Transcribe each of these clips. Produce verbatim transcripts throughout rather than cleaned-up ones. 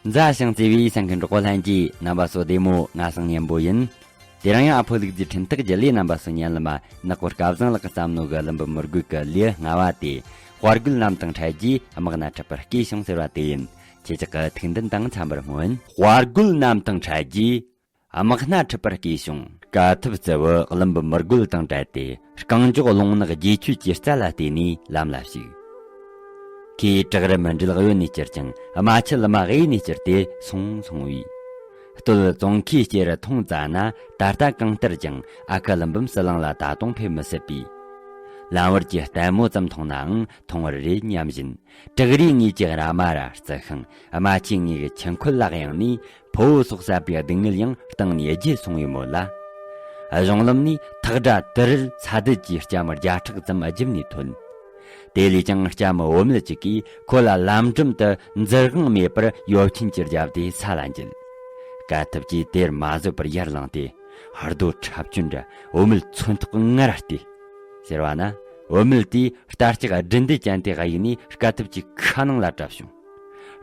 མཛའ་ཞིང་བརྩེ་བའི་གསན་མཁན་གྲོགས་པོ་ལྷན་རྒྱས། རྣམ་པ་ཚོ་བདེ་མོ། ང་སང་སྙན་པོ་ཡིན། དེ་རིང་ཡང་ཨ་ཕོ་ལུག་རྫི་འཕྲིན་སྟེགས་བརྒྱུད་ལས་རྣམ་པ་ཚོ་ཉན་ལ་མ། ནག་པོ་སྐལ་བཟང་ལགས་ཀྱིས་བརྩམས་ནོ་གི་ཀླུ་འབུམ་མི་རྒོད་ཀྱི་ལེའུ་ལྔ་བ་དེ། དཔའ་རྒོད་གནམ་དང་འཕྲད་རྗེས་དམག་སྣ་ཁྲིད་པར་སྐྱེས་བྱུང་ཟེར་བ་དེ་ཡིན། ཁྱེད་ཅག་གི་ཐུགས་འདུན་དང་འཚམ་པར་སྨོན། དཔའ་རྒོད་གནམ་དང་འཕྲད་རྗེས་དམག་སྣ་ཁྲིད་པར་སྐྱེས་བྱུང་། དཀའ་ཐུབ་རྩི་བོ་ཀླུ་འབུམ་མི་རྒོད་དང་བྲལ་ཏེ། རྐང་མགྱོགས་རླུང་ནག་བརྒྱད་ཆོད་ཀྱི་རྩལ་ལ་བརྟེན་ནས་ལམ་ལ་ཞུགས། ཁོས་བྲག་རི་མུན་འབྲེལ་གཡོལ་ནས་བསྐྱུར་ཅིང་། རྨ་ཆུ་ལི་མ་གཡས་ནས་བསྐྱུར་ཏེ་སོང་སོང་བས། སྟོད་ཙོང་ཁའི་སྐྱེ་རུ་མཐོང་ཙ་ན། ད་ལྟ་གང་ལྟར་ཀྱང་ཨ་ཁུ་ཀླུ་འབུམ་ཟི་ལིང་ལ་ད་དུང་ཕེབས་མི་སྲིད་པས། ལམ་བར་གྱི་ལྟད་མོ་ཙམ་མཐོང་ནའང་མཐོང་བར་རེ་སྙམ་བཞིན། བྲག་རིའི་ངོས་ཀྱི་ར་མ་ར་རྩི་ཤིང་། རྨ་ཆུའི་ངོས་ཀྱི་ཆུ་འཁོལ་ལ་གཡེངས་ནས། ཕུ་བོ་སོགས་བསད་པའི་སྡུག་བསྔལ་ཡང་སྟེང་ནས་བརྗེད་སོང་བའི་མོད་ལ། གཞུང་ལམ་ནས་ཐག་སྒྲ་དུ་རུར་ཚ་དུད་ཀྱི་སྐྱ་མི་བརྒྱ་ཕྲག་ཙམ་རྒྱུད་ནས་ཐོན། དེ་ལས་ཀྱང་སྐྱ་མི་བུད་མེད་ཅིག་གིས་ཁོ་ལ་ལམ་འགྲམ་དུ་འཛུལ་དབང་མེད་པར་ཡོབ་ཆེན་གྱིས་བརྒྱབ་སྟེ་ས་ལ་འགྱེལ། དཀའ་ཐུབ་ཀྱིས་དེར་མ་བཟོད་པར་ཡར་ལངས་ཏེ། རྡོ་འཁྲབ་ཅུང་འདྲ་བུད་མེད་མཚོན་ཐོག་ངར་བལྟས། ཟེར་བ་ན། བུད་མེད་དེས་རྟ་ལྕག་སྦྲུལ་མདུད་ཅན་དེ་གཡུགས་ནས་དཀའ་ཐུབ་ཀྱི་ཁ་ནང་ལ་བྲབས་བྱུང་།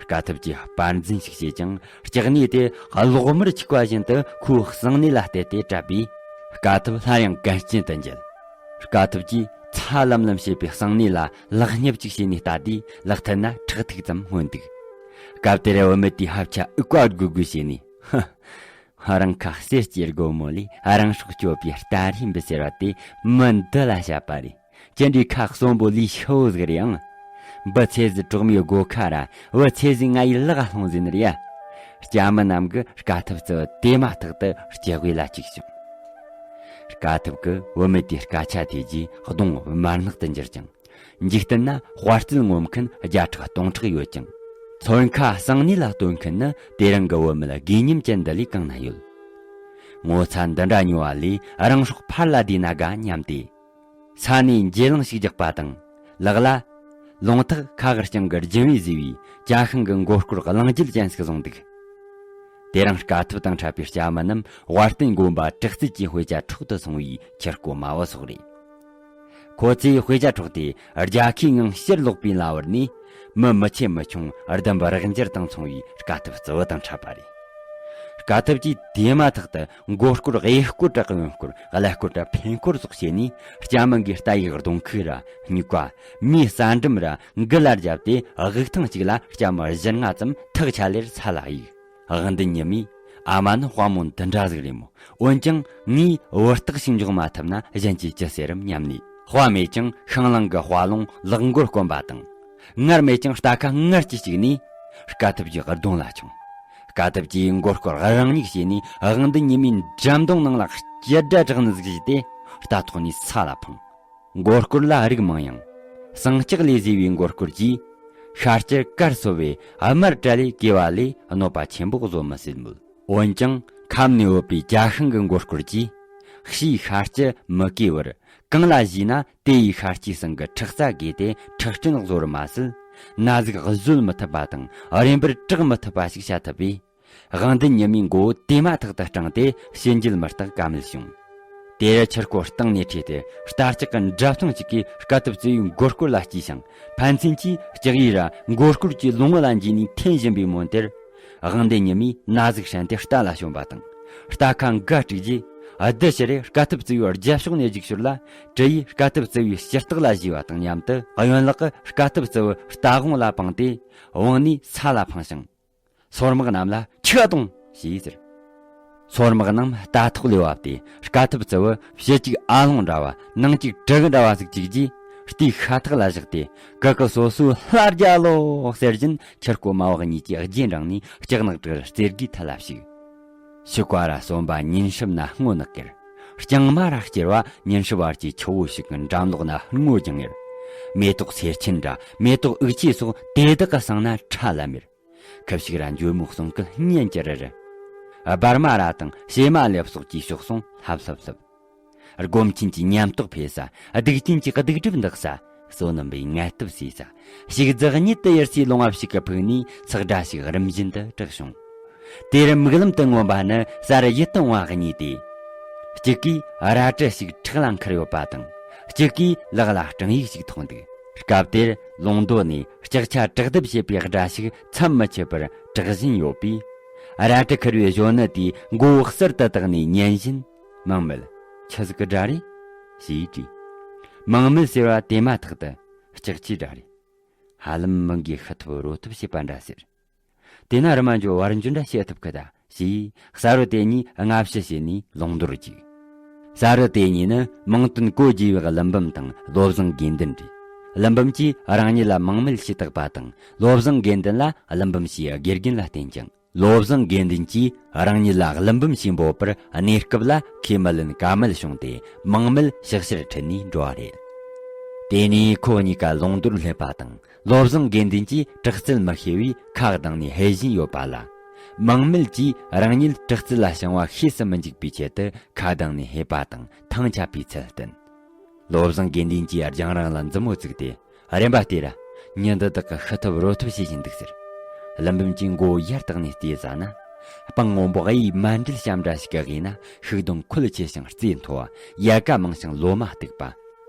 དཀའ་ཐུབ་ཀྱིས་དཔའ་འཛིན་ཞིག་བྱས་ཀྱང་། ལྕགས་སྣེ་དེ་གློག་དམར་འཁྱུག་པ་བཞིན་དུ་ཁོའི་གསང་སྣེ་ལ་གཏད་དེ་བྲབས་པས། དཀའ་ཐུབ་སླར་ཡང་གན་རྐྱལ་དུ་འགྱེལ། དཀའ་ཐུབ་ཀྱིས་ཚ་ལམ་ལམ་བྱེད་པའི་གསང་སྣེ་ལ་ལག་སྙབ་ཅིག་བྱས་ནས་ལྟ་དུས། ལག་མཐིལ་ན་ཁྲག་ཐིགས་ཙམ་མངོན་འདུག། སྐབས་དེར་བུད་མེད་དེས་ཧབ་ཆ་ཨུ་ཀ་ཨུ་གུ་གུ་བྱས་ནས། ཧ། རང་ཁ་གསེར་གྱི་སྒོ་མོ་ལས། རང་སྲོག་གཅོད་པའི་རྟ་རིགས་འབུད་ཟེར་བ་དེ་མི་འདི་ལ་བཤད་པ་རེད། ཅི་འདྲའི་ཁ་གསོན་པོ་ལས་ཤི་བོ་ཟིག་རེད་ཨང་། འབུ་ཚེ་ཟི་གྲོག་མའི་སྒོ་ཁ་ར། བུ་ཚེ་ཟི་ང་ཡི་ལག་ལྷུང་ཟིན་རེད་ཡ། སྐྱ་མི་རྣམས་ཀྱིས་དཀའ་ཐུབ་རྩི་བོ་དེ་མ་ཐག་ཏུ་སྐྱི་དབུས་ལ་བཅུག་བྱུང་། དཀའ་ཐུབ་ཀྱིས་བུད་མེད་དེའི་སྐད་ཆ་ཐོས་རྗེས་གདོང་དམར་ནག་ཏུ་འགྱུར་ཅིང་། འཇིག་རྟེན་ན་དཔའ་རྩལ་ངོམ་མཁན་བརྒྱ་ཕྲག་སྟོང་ཕྲག་ཡོད་ཅིང་། མཚོན་ཁ་གསང་སྣེ་ལ་སྟོན་མཁན་ནི་དེ་རིང་གི་བུད་མེད་དགེ་སྙོམས་ཅན་འདི་ལས་གང་ན་ཡོད། ངོ་ཚ་འདི་འདྲ་ཉོ་བ་ལས་རང་སྲོག་ཕར་ལ་བསྡུས་ན་དགའ་སྙམ་སྟེ། ས་ནས་འགྱེལ་ལངས་ཤིག་རྒྱག་པ་དང་། ལག་ལ། ལུང་ཐག་ཁ་གི་རྐྱང་གི་རྒྱུན་བས་བཟོས་པའི་ཇ་ཤིང་གི་མགོ་སྐོར་གླང་རྒྱུད་ཅན་ཞིག་བཟུང་འདུག། དེ་རིང་དཀའ་ཐུབ་དང་འཕྲད་པའི་སྐྱ་མི་རྣམས་དབལ་སྟེང་དགོན་པ་དྲག་རྩལ་གྱི་དཔེ་ཆ་འཕྲོག་ཏུ་སོང་བའི་ཁྱི་རྐོ་མ་བུ་སོགས་རེད། ཁོ་ཚོས་དཔེ་ཆ་འཕྲོག་སྟེ་རྒྱལ་ཁའི་ངང་ཕྱིར་ལོག་པའི་ལམ་བར་ནས། མི་མི་ཆེ་མི་ཆུང་ལྡུམ་བུ་རག་འཇིར་དང་མཚུངས་པའི་དཀའ་ཐུབ་རྩི་བོ་དང་འཕྲད་པ་རེད། དཀའ་ཐུབ་ཀྱིས་དེ་མ་ཐག་ཏུ་མགོ་སྐོར་གཡས་སྐོར་དྲག་གཡོན་སྐོར་ཀླད་སྐོར་དྲག་འཕེན་སྐོར་སོགས་བྱས་ནས། སྐྱ་མི་གི་རྟ་ཡི་གདོང་ཁུག་ར་སྨྱུག་པ། མིའི་རྩ་འགྲམ་ར་མགུལ་ལ་བརྒྱབ་སྟེ། དབུགས་ཐེངས་གཅིག་ལ་སྐྱ་མི་བཞི་ལྔ་ཙམ་ཐག་ཆད་ལེར་ས་ལ་གཡུགས། དབང་ལྡན་ཉི་མས། ཨ་མ་ནི་དཔའ་མོ་འདི་འདྲ་ཟིག་རེད་མོ། འོན་ཀྱང་ངས་བུ་རྟགས་ཤིག་འཇོག་མ་ཐུབ་ན་གཞན་གྱིས་ཅི་ཟེར་རམ་སྙམ་ནས། དཔའ་མེད་ཀྱང་ཤིང་ལང་གི་དཔའ་ལུང་ལག་མགོར་བསྐོན་པ་དང་། ངར་མེད་ཀྱང་རྟ་ཁ་ངར་གྱིས་བཅུག་ནས། དཀའ་ཐུབ་ཀྱི་གདོང་ལ་མཆོངས། དཀའ་ཐུབ་ཀྱིས་མགོ་སྐོར་རང་ཉིད་བྱས་ནས། དབང་ལྡན་ཉི་མའི་འགྲམ་གདོང་ནང་ལ་སྐྱི་སྒྲ་གྲགས་ནི་ཟིག་བྱས་ཏེ། རྟ་ཐོག་ནས་ས་ལ་འཕངས། མགོ་སྐོར་ལ་རིགས་མང་ཡང་། ཟངས་ལྕགས་ལས་བཟོས་པའི་མགོ་སྐོར་གྱིས། ཤ་སྐྱི་དཀར་སོ་བའི་དམར་དྲ་ལས་གོས་པ་ལས་གནོད་པ་ཆེན་པོ་བཟོ་མི་སྲིད་མོད། འོན་ཀྱང་ཁམས་ནས་བབས་པའི་ཇ་ཤིང་གི་མགོ་སྐོར་གྱིས། ཕྱིའི་ཤ་སྐྱི་མི་གོས་པར་གང་ལ་བཞུས་ན། དེ་ཡི་ཤ་སྐྱིའི་ཟངས་ཀྱི་ཁྲག་རྩ་གོས་ཏེ་ཁྲག་སྐྲན་བཟོ་བར་མ་ཟད། ན་ཟུག་བཟོད་མི་ཐུབ་པ་དང་རེམ་པར་དྲག་མི་ཐུབ་པ་ཞིག་བྱ་ཐུབ་པས། དབང་ལྡན་ཉི་མའི་མགོ་བོ་དེ་མ་ཐག་ཏུ་སྐྲངས་ཏེ་ཕྱི་འགྱེལ་མི་རྟག་ཀ་མེད་བྱུང་། དེར་ཁྱི་རྐོ་སྟེང་ནས་ཁྲིད་དེ། རྟ་ལྕག་གི་འདྲ་ཐང་གཅིག་གིས་དཀའ་ཐུབ་རྩི་བོའི་མགོ་སྐོར་ལ་དཀྲིས་ཤིང་། ཕན་ཚུན་གྱིས་ལྕགས་ཡིས་ར་མགོ་སྐོར་གྱི་ལོང་བུ་ལ་འཇུས་ནས་འཐེན་བཞིན་པའི་མོན་དེར། དབང་ལྡན་ཉི་མས་ན་ཟུག་ཧྲན་ཏེ་རྟ་ལ་བྱོན་པ་དང་། རྟ་ཁ་འགའ་དཀྲུགས་རྗེས། བདུད་ཕྱི་རེ་དཀའ་ཐུབ་རྩི་བོའི་རྒྱབ་ཕྱོགས་ནས་རྒྱུགས་ཤོར་ལ། གྲི་ཡིས་དཀའ་ཐུབ་རྩི་བོའི་ཕྱི་ལྟགས་ལ་གཞུས་པ་དང་མཉམ་དུ། གཡོན་ལག་གིས་དཀའ་ཐུབ་རྩི་བོ་རྟ་དབང་ལ་བང་སྟེ། བང་ནས་ས་ལ་འཕངས་ཤིང་། སོར་དམག་རྣམས་ལ་ཆུ་གཏོང་ཞེས་ཟེར། སོར་དམག་རྣམས་རྟ་ཐོག་ལས་བབས་ཏེ། དཀའ་ཐུབ་རྩི་བོ་ཕྱི་གཅིག་ཨ་ལོང་འདྲ་བ། ནང་གཅིག་གྲི་གུ་འདྲ་བ་ཟིག་བཅུག་རྗེས། རྟའི་ཤ་ཐག་ལ་བཞག་སྟེ། ཀི་ཀི་སོ་སོའི་ལྷ་རྒྱལ་ལོ་ཟེར་བཞིན། ཁྱི་རྐོ་མ་བུ་གཉིས་ཀྱི་རྗེས་འབྲངས་ནས་ལྕགས་ནག་དྲུག་རྩེ་དགུའི་ཐད་ལ་ཞུགས། ཕྱུག་པ་ར་གསོན་པ་ཉིན་སྲིབ་ན་སྔོ་ནག་གེར། རྐྱང་མ་ར་སྐྱེར་བ་ཉིན་སྲིབ་བར་གྱི་ཆུ་བོ་ཞིག་གི་འགྲམ་ལོགས་ན་སྔོ་ལྗང་ངེར། མེ་ཏོག་སེར་ཆེན་འདྲ་མེ་ཏོག་ཨུག་ཆས་སོགས་དེ་དག་གི་གསེང་ན་ཁྲ་ལམ་མེར། ཁུ་བྱུག་ར་འཇོལ་མོའི་གསུང་སྐད་སྙན་གྱི་རེ་རེ། སྦར་མ་ར་དང་བྱེ་མ་ལེབ་སོགས་ཀྱི་ཤོག་ཟུང་ལྷབ་ལྷུབ་ལྷུབ། སྒོམ་ཆེན་གྱི་ཉམས་རྟོགས་འཕེལ་ས། སྡིག་ཅན་གྱི་སྡིག་སྒྲིབ་འདག་ས། བསོད་ནམས་པའི་ངལ་དུབ་ཟས་ས། ཕྱུགས་རྫི་གཉིད་དུ་ཡུར་སའི་ལུང་བ་ཞིག་གི་ཕུག་ནས་ཚག་སྒྲ་ཞིག་རིམ་བཞིན་དུ་གྲགས་བྱུང་། དེར་མིག་ལམ་དུ་མངོན་པ་ནི་གསར་ཡིད་དུ་འོང་བ་གཉིས་ཏེ། གཅིག་གིས་རལ་གྲི་ཞིག་ཕྲག་ལ་འཁུར་ཡོད་པ་དང་། གཅིག་གིས་ལག་ལ་སྤྲང་ཡིག་ཞིག་ཐོགས་འདུག། སྐབས་དེར་ལུང་མདོ་ནས་ལྕགས་ཆ་དྲག་རྡེབ་བྱེད་པའི་སྒྲ་ཞིག་མཚམས་མི་ཆད་པར་གྲགས་བཞིན་ཡོད་པས། རལ་གྲི་ཁུར་བའི་གཞོན་ནུ་དེས་མགོ་བོ་གསར་དུ་བཏེགས་ནས་ཉན་བཞིན། མང་མལ། ཆི་ཟིག་གི་སྒྲ་རེད། ཞེས་དྲིས། མང་མལ་ཟེར་བ་དེ་མ་ཐག་ཏུ་ལྕགས་ཆའི་སྒྲ་རེད། ཧ་ལམ་མི་འགའི་ཤི་ཐུབ་རོ་ཐུབ་བྱེད་པ་འདྲ་ཟེར། དེ་ན་རི་མ་འཇོ་བར་འཇོ་འདྲ་བྱེད་ཐུབ་ཀི་ད། ཞེས་གསར་བུ་དེ་གཉིས་སྔ་ཕྱི་བྱས་ནས་ལུང་མདོར་བཅུག་གསར་བུ་དེ་གཉིས་ནི་མིང་དོན་གོ་རྒྱས་པའི་ཀླུ་འབུམ་དང་བློ་བཟང་དགེ་འདུན་རེད། ཀླུ་འབུམ་གྱིས་རང་ཉིད་ལ་མང་མལ་ཞེས་བཏགས་པ་དང་བློ་བཟང་དགེ་འདུན་ལ་ཀླུ་འབུམ་ཞེས་དགེ་རྒན་ལ་བསྟེན་ཅིང་། བློ་བཟང་དགེ་འདུན་གྱིས་རང་ཉིད་ལ་ཀླུ་འབུམ་ཞེས་འབོད་པར་གནས་སྐབས་ལ་ཁས་མི་ལེན་ཀ་མེད་བྱུང་སྟེ་མང་མལ་ཕྱག་ཕྱིར་ཁྲིད་ནས་འགྲོ་བ་རེད། དེ་ནས་ཁོ་གཉིས་ཀ་ལུང་མདོར་སླེབས་པ་དང་། བློ་བཟང་དགེ་འདུན་གྱིས་དྲག་རྩལ་མི་ཤེས་པས་ཁ་གདངས་ནས་ཧེ་བཞིན་ཡོད་པ་ལ། མང་མལ་གྱིས་རང་ཉིད་དྲག་རྩལ་ལ་བྱང་བ་ཤེས་སུ་མི་འཇུག་པའི་ཆེད་དུ་ཁ་གདངས་ནས་ཧེ་བ་དང་ཐང་ཆད་པའི་ཚུལ་བསྟན། བློ་བཟང་དགེ་འདུན་གྱིས་རྒྱང་རིང་ལ་མཛུབ་མོ་བཙུགས་ཏེ། རེམ་པ་སྟེར། མྱི་འདི་དག་གིས་ཤི་ཐུབ་རོ་ཐུབ་བྱེད་བཞིན་འདུག་ཟེར། ཀླུ་འབུམ་གྱིས་མགོ་བོ་ཡར་བཏེགས་ནས་བལྟས་ཟ་ན། སྤང་སྔོན་པོ་གཡས་མར་འདྲིལ་ཞབས་འདྲ་ཞིག་གི་དབུས་ན་ཤུག་སྡོང་ཁོལ་ཆེ་ཞིང་རྩེ་མཐོ། ཡལ་ག་མང་ཞིང་ལོ་མ་སྟུག་པ།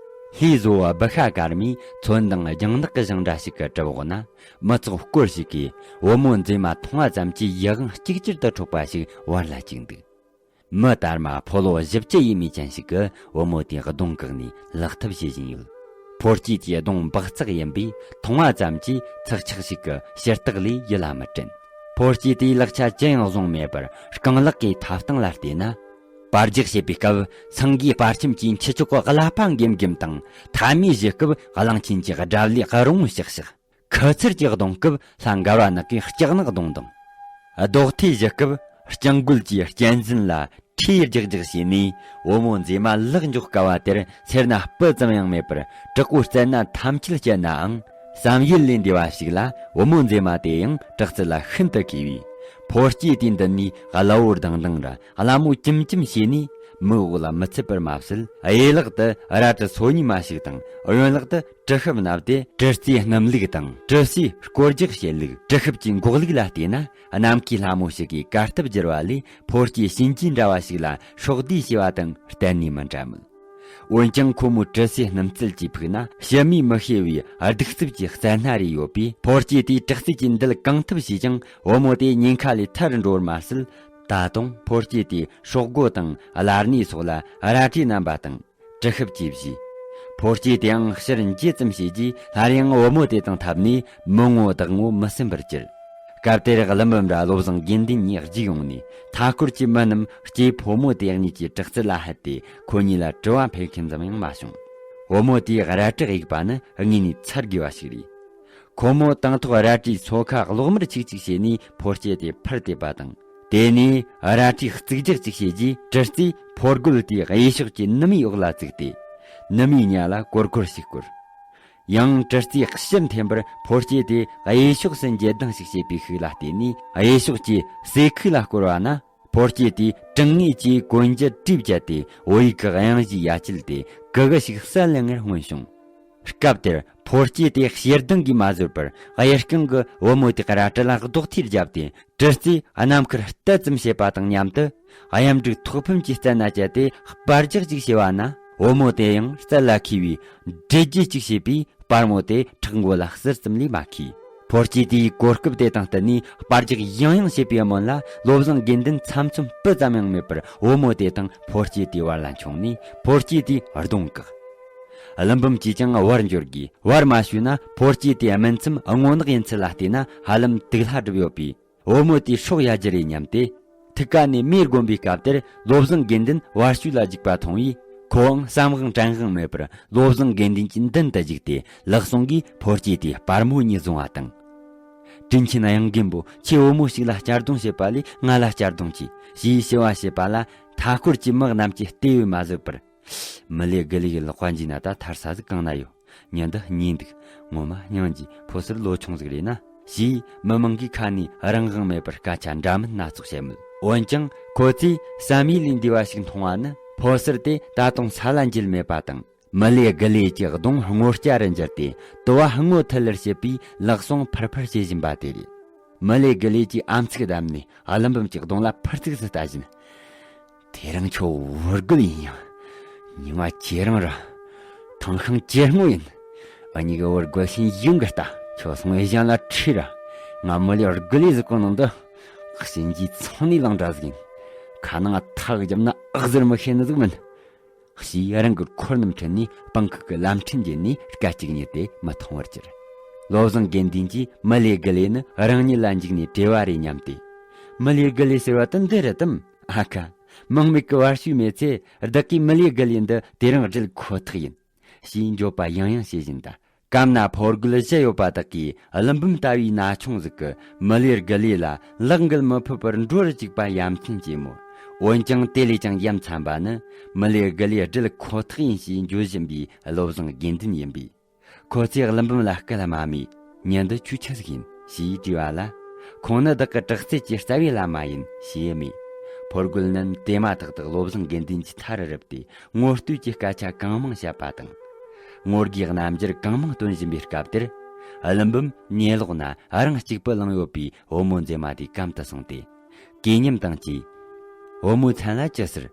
ལྷའི་བཟོ་བ་བུ་ཤ་དཀར་མོའི་ཚོན་མདངས་རྒྱང་ནག་གི་ཞབས་འདྲ་ཞིག་གིས་གྲིབ་འོག་ན། མི་ཚོགས་སྐོར་ཞིག་གིས་བུ་མོ་མཛེས་མ་མཐོང་བ་ཙམ་གྱིས་ཡིད་དབང་ཅིག་ཅར་དུ་འཕྲོག་པ་ཞིག་བར་ལ་བཅུག་འདུག་མི་དར་མ་ཕོ་ལོ་བཞི་བཅུ་ཡས་མས་ཅན་ཞིག་གིས་བུ་མོ་དེའི་གདོང་བཀག་ནས་ལག་ཐབས་བྱེད་བཞིན་ཡོད། ཕོ་སྐྱེས་དེའི་གདོང་འབག་བཙོག་ཡིན་པས་མཐོང་བ་ཙམ་གྱིས་ཚགས་ཆག་ཞིག་གི་ཞུ་རྟགས་ལས་ཡིད་ལ་མི་དྲན། ཕོ་སྐྱེས་དེས་ལག་ཆ་ཅི་ཡང་བཟུང་མེད་པར་རྐང་ལག་གིས་ཐབ་སྟེང་ལ་བལྟས་ན། པར་རྒྱག་བྱེད་པའི་སྐབས་སེང་གེའི་པར་ཁྱིམ་གྱི་མཆུ་ལྕོག་གི་ཀླད་པ་འགེམ་འགེམ་དང་། མཐའ་མའི་གཞུ་སྐབས་གླང་ཆེན་གྱི་དགྲ་བླའི་དགའ་རོང་ཤག་ཤག་ཁུ་ཚུར་གྱི་གདོང་སྐབས་ལྷ་མགར་བ་ནག་གི་ལྕགས་ནག་གདོང་དང་། རྡོག་ཐོའི་གཞུ་སྐབས་སྤྱང་རྒོད་ཀྱི་གཅན་གཟན་ལ་ཁྲིད་རྒྱག་རྒྱག་བྱས་ནས། བུ་མོ་མཛེས་མ་ལག་འཇོག་དཀའ་བ་དེར་སེར་སྣ་སྤུ་ཙམ་ཡང་མེད་པར་དྲག་པོའི་རྩལ་སྣ་ཐམས་ཅད་སྤྱད་ནའང་། བསམ་ཡུལ་ལས་འདས་པ་ཞིག་ལ་བུ་མོ་མཛེས་མ་དེ་ཡང་དྲག་རྩལ་ལ་ཤིན་ཏུ་མཁས་པས། ཕོ་སྐྱེས་དེའི་མདུན་ནས་གླ་བོ་ལྡང་ལྡང་ར་གླ་མོ་གྱིམ་གྱིམ་བྱས་ནས་མིག་འོག་ལ་མི་ཚུད་པར་མ་ཟད། གཡས་ལག་ཏུ་རལ་གྲི་སོ་གཉིས་མ་ཞིག་དང་གཡོན་ལག་ཏུ་གྲི་ཤུབས་མནབས་ཏེ། གྲི་རྩེའི་སྣུམ་ལུགས་དང་གྲི་སའི་སྐོར་རྒྱག་བྱེད་ལུགས། གྲི་ཤུབས་ཀྱི་འགོག་ལུགས་ལ་བལྟས་ན། ནམ་མཁའི་ལྷ་མོ་ཞིག་གིས་གར་སྟབས་བསྒྱུར་བ་ལས་ཕོ་སྐྱེས་གཤིན་རྗེ་འདྲ་བ་ཞིག་ལ་སྲོག་བསྡུས་བྱས་པ་དང་གཏན་ནས་མི་འདྲ་མོད། འོན་ཀྱང་ཁོ་མོའི་གྲི་སའི་སྣུམ་རྩལ་གྱིས་ཕུག་ན་ཕྱི་མིས་མི་ཤེས་པའི་གདུག་རྩུབ་ཀྱི་རྩལ་སྣ་རེ་ཡོད་པས། ཕོ་སྐྱེས་དེས་དྲག་རྩལ་གྱི་མདུད་གང་ཐུབ་བྱས་ཀྱང་བུ་མོ་དེ་ཉེན་ཁ་ལས་ཐར་འགྲོ་བར་མ་ཟད། ད་དུང་ཕོ་སྐྱེས་དེའི་སྲོག་མགོ་དང་བརླ་སྣའི་སོགས་ལ་རལ་གྲིས་མནན་པ་དང་། གྲི་ཤུབས་ཀྱིས་བཞུས། ཕོ་སྐྱེས་དེའང་ཕྱིར་འགྱེལ་ཙམ་བྱས་རྗེས་སླར་ཡང་བུ་མོ་དེ་དང་འཐབ་ནས་མི་ངོ་བདག་ངོ་མི་ཟིན་པར་གྱུར། སྐབས་དེར་ཀླུ་འབུམ་ར་བློ་བཟང་དགེ་འདུན་གཉིས་རྒྱུགས་ཡོང་ནས། མཐའ་འཁོར་གྱི་མི་རྣམས་སྐྱེས་ཕོ་མོ་དེ་གཉིས་ཀྱི་དྲག་རྩལ་ལ་ཧད་དེ་ཁོ་གཉིས་ལ་དྲི་བ་འཕེལ་མཁན་ཙམ་ཡང་མ་བྱུང་། བུ་མོ་དེའི་རལ་གྲི་གཡུག་པ་ནི་དངོས་ནས་ཚར་དགོས་པ་ཞིག་རེད། ཁོ་མོ་དང་ཐོག་རལ་གྲིའི་སོ་ཁ་གློག་དམར་ཆིག་ཆིག་བྱས་ནས་ཕོ་སྐྱེས་དེ་ཕར་དེད་པ་དང་། དེ་ནས་རལ་གྲིའི་རྩིག་རྒྱག་ཅིག་བྱས་རྗེས་གྲི་རྩེས་ཕོ་རྒོད་དེའི་གཡས་ཕྱོགས་ཀྱི་ནུ་མའི་འོག་ལ་བཙུགས་ཏེ། ནུ་མའི་གཉའ་ལ་གོར་གོར་ཞིག་བསྐོར། ཡང་གྲི་རྩེས་ཕྱིར་འཐེན་པར་ཕོ་སྐྱེས་དེ་གཡས་ཕྱོགས་སུ་འགྱེལ་ལྡང་ཞིག་བྱེད་པའི་ཤུགས་ལ་བརྟེན་ནས་གཡས་ཕྱོགས་ཀྱི་ཟས་ཁུག་ལ་བསྐོར་བ་ན། ཕོ་སྐྱེས་དེས་གྲང་ངད་ཀྱིས་གོན་རྒྱུ་བྲིས་བཅད་དེ་བོད་ཡིག་གི་དབྱངས་བཞིའི་ཡ་གྱལ་དེ་གི་གུ་ཞིག་གསལ་ལེ་ངེར་མངོན་བྱུང་། སྐབས་དེར་ཕོ་སྐྱེས་དེ་ཞེ་སྡང་གིས་མ་བཟོད་པར་གཡས་རྐང་གི་བུ་མོ་དེ་གི་རལ་གྲི་ལ་རྡོག་ཐིག་བརྒྱབ་སྟེ། གྲི་རྩེས་རྣམ་ཁར་གཏད་ཙམ་བྱེད་པ་དང་མཉམ་དུ། གཡམ་འབྲུག་ཐོག་ཕུམ་གྱི་རྩལ་སྣ་སྤྱད་དེ་སྤར་རྒྱག་ཅིག་བྱས་པ་ན། བུ་མོ་དེ་ཡང་རྩལ་ལ་མཁས་པས་འདྲེད་རྒྱུ་ཅིག་བྱས་པས། སྤར་མོ་དེ་ཕྲག་མགོ་ལ་ཟུར་ཙམ་ལས་མ་ཁེལ། ཕོ་སྐྱེས་དེའི་གོ་སྐབས་དེ་དང་བསྟུན་ནས་སྤར་རྒྱག་ཡང་ཡང་བྱེད་པའི་སྨོན་ལ། བློ་བཟང་དགེ་འདུན་ཚམ་ཚོམ་སྤུ་ཙམ་ཡང་མེད་པར་བུ་མོ་དེ་དང་ཕོ་སྐྱེས་དེའི་བར་ལ་མཆོངས་ནས་ཕོ་སྐྱེས་དེའི་གདོང་བཀག། ཀླུ་འབུམ་གྱིས་ཀྱང་བར་འབྱོར་དགོས། བར་མ་ཞུས་ན་ཕོ་སྐྱེས་དེའི་སྨིན་མཚམས་རྔོག་ནག་ཡིན་ཚུལ་ལ་བལྟས་ན་ཧ་ལམ་དུག་ལྷ་གྲུབ་ཡོད་པས། བུ་མོ་དེའི་སྲོག་ཡལ་རྒྱུ་རེད་སྙམ་སྟེ། ཐུགས་ཀ་ནས་མེ་བསྒོམ་པའི་སྐབས་དེར་བློ་བཟང་དགེ་འདུན་བར་ཤུལ་ལ་རྒྱུག་པ་མཐོང་བས། ཁོའང་བསམ་དབང་དྲན་དབང་མེད་པར་བློ་བཟང་དགེ་འདུན་གྱི་མདུན་དུ་བརྒྱུགས་ཏེ་ལག་ཟུང་གིས་ཕོ་སྐྱེས་དེའི་སྤར་མོ་གཉིས་བཟུང་བ་དང་། དྲིན་ཆེན་གཡང་རྒན་པོ། ཁྱེད་བུ་མོ་ཞིག་ལ་གཅར་རྡུང་བྱེད་པ་ལས་ང་ལ་གཅར་རྡུང་གྱིས། ཞེས་ཞུ་བ་བྱེད་པ་ལ་མཐའ་འཁོར་གྱི་མི་རྣམས་ཀྱིས་བལྟས་པས་མ་བཟོད་པར། མི་ལས་དགུ་ལས་ལོག་པ་འཇིག་ན་ད་ཐར་ས་ཟིག་གང་ན་ཡོད། མྱི་འདི་རྙེད་འདུག་ངོ་མ་སྙིང་རྗེ། ཕོ་སར་ལོ་ཆུང་ཟིག་རེད་ན། ཞེས་མི་མང་གི་ཁ་ནས་རང་དབང་མེད་པར་སྐད་ཆ་འདྲ་མིན་སྣ་ཚོགས་བཤད་མོད། འོན་ཀྱང་ཁོ་ཚོས་བསམ་ཡུལ་ལས་འདས་པ་ཞིག་མཐོང་བ་ནི་ཕོ་སར་དེ་ད་དུང་ས་ལ་འགྱེལ་མེད་པ་དང་། མི་ལས་དགུ་ལས་ཀྱི་གདོང་སྔོ་སྐྱ་རུ་འགྱུར་ཏེ་དུ་བ་སྔོ་ཐིལ་ལེར་བྱེད་པའི་ལག་ཟུང་ཕུར་ཕུར་བྱེད་བཞིན་པ་དེ་རེད། མི་ལས་དགུ་ལས་ཀྱི་ཨམ་ཚིག་བསྡམས་ནས་ཀླུ་འབུམ་གྱི་གདོང་ལ་ཕར་ཚིགས་སུ་ལྟ་བཞིན། དེ་རིང་ཁྱོད་བུ་རྒོད་ཡིན་ཡང་། ཉི་མ་ཁྱེད་རང་ར། ཐང་ཤིང་ཁྱེད་སྔོ་ཡིན། འུ་གཉིས་ཀྱི་བར་རྒོལ་ཞིང་ཡིན་གི་ལྟ། ཁྱོད་སོང་བའི་གཞན་ལ་ཁྲིད་ར། ང་མི་ལས་རྒོལ་ལས་ཟིག་གོ་ནང་དུ། གཤིན་རྗེའི་ཚང་ནས་ལང་འདྲ་ཟིག་ཡིན། ཁ་ནང་ཐག་བརྒྱབ་ན་ཨག་ཟེར་མི་ཤེས་ནི་ཟིག་མིན། ཞེས་རང་གི་འཁོར་རྣམས་ཁྲིད་ནས་སྤང་ཁུག་གི་ལམ་ཕྲན་བརྒྱུད་ནས་སྐད་ཅིག་ཉིད་དེ་མི་མཐོང་བར་གྱུར། བློ་བཟང་དགེ་འདུན་གྱིས་མི་ལས་རྒོལ་ལས་ནི་རང་ཉིད་ལ་འཇིགས་ནས་བྲེལ་བ་རེ་སྙམ་སྟེ། མི་ལས་རྒོལ་ལས་ཟེར་བ་དེ་འདི་རེད་དམ། ཨ་ཁ། མང་མེད་ཀྱི་བར་ཞུས་མེད་ཚེ་བདག་གིས་མི་ལས་རྒོལ་ལས་འདི་དེ་རིང་སྒྲུབ་ཁོ་ཐག་ཡིན། ཞེས་འགྱོད་པ་ཡང་ཡང་བྱེད་བཞིན་དུ། གམ་ན་ཕོ་རྒོད་བཞི་ཡོད་པ་དག་གིས་ཀླུ་འབུམ་ལྟ་བུའི་ན་ཆུང་ཟིག་གི་མི་ལས་རྒོལ་ལས་ལ་ལག་འགུལ་མི་ཕོད་པར་འགྲོ་རུ་བཅུག་པ་ཡ་མཚན་སྐྱེས་མོད། འོན་ཀྱང་དེ་ལས་ཀྱང་ཡ་མཚན་པ་ནི། མི་ལས་རྒོལ་ལས་སྒྲུབ་ཁོ་ཐག་ཡིན་ཞེས་འགྱོད་བཞིན་པའི་བློ་བཟང་དགེ་འདུན་ཡིན་པས། ཁོ་ཚོས་ཀླུ་འབུམ་ལ་སྐད་མ་སྨྲས། མྱི་འདི་ཁྱོད་ཆི་ཟིག་ཡིན་ཞེས་དྲིས་པ་ལ། ཁོང་ནི་བདག་གི་དྲག་རྩལ་གྱི་རྩ་བའི་བླ་མ་ཡིན་ཞེས་སྨྲས། ཕོ་རྒོད་རྣམས་དེ་མ་ཐག་ཏུ་བློ་བཟང་དགེ་འདུན་གྱི་མཐའ་རུ་རུབ་སྟེ་ངོ་བསྟོད་ཀྱི་སྐད་ཆ་གང་མང་བཤད་པ་དང་། ངོ་དགའི་རྣམ་འགྱུར་གང་མང་སྟོན་བཞིན་པའི་སྐབས་དེར། ཀླུ་འབུམ་ཉལ་ལོག་ན་རང་གཅིག་པུ་ལངས་ཡོད་པའི་བུ་མོ་མཛེས་མ་དེའི་གམ་དུ་སོང་སྟེ། གུས་ཉམས་དང་བཅས། བུ་མོའི་མཚན་ལ་ཅི་ཟེར།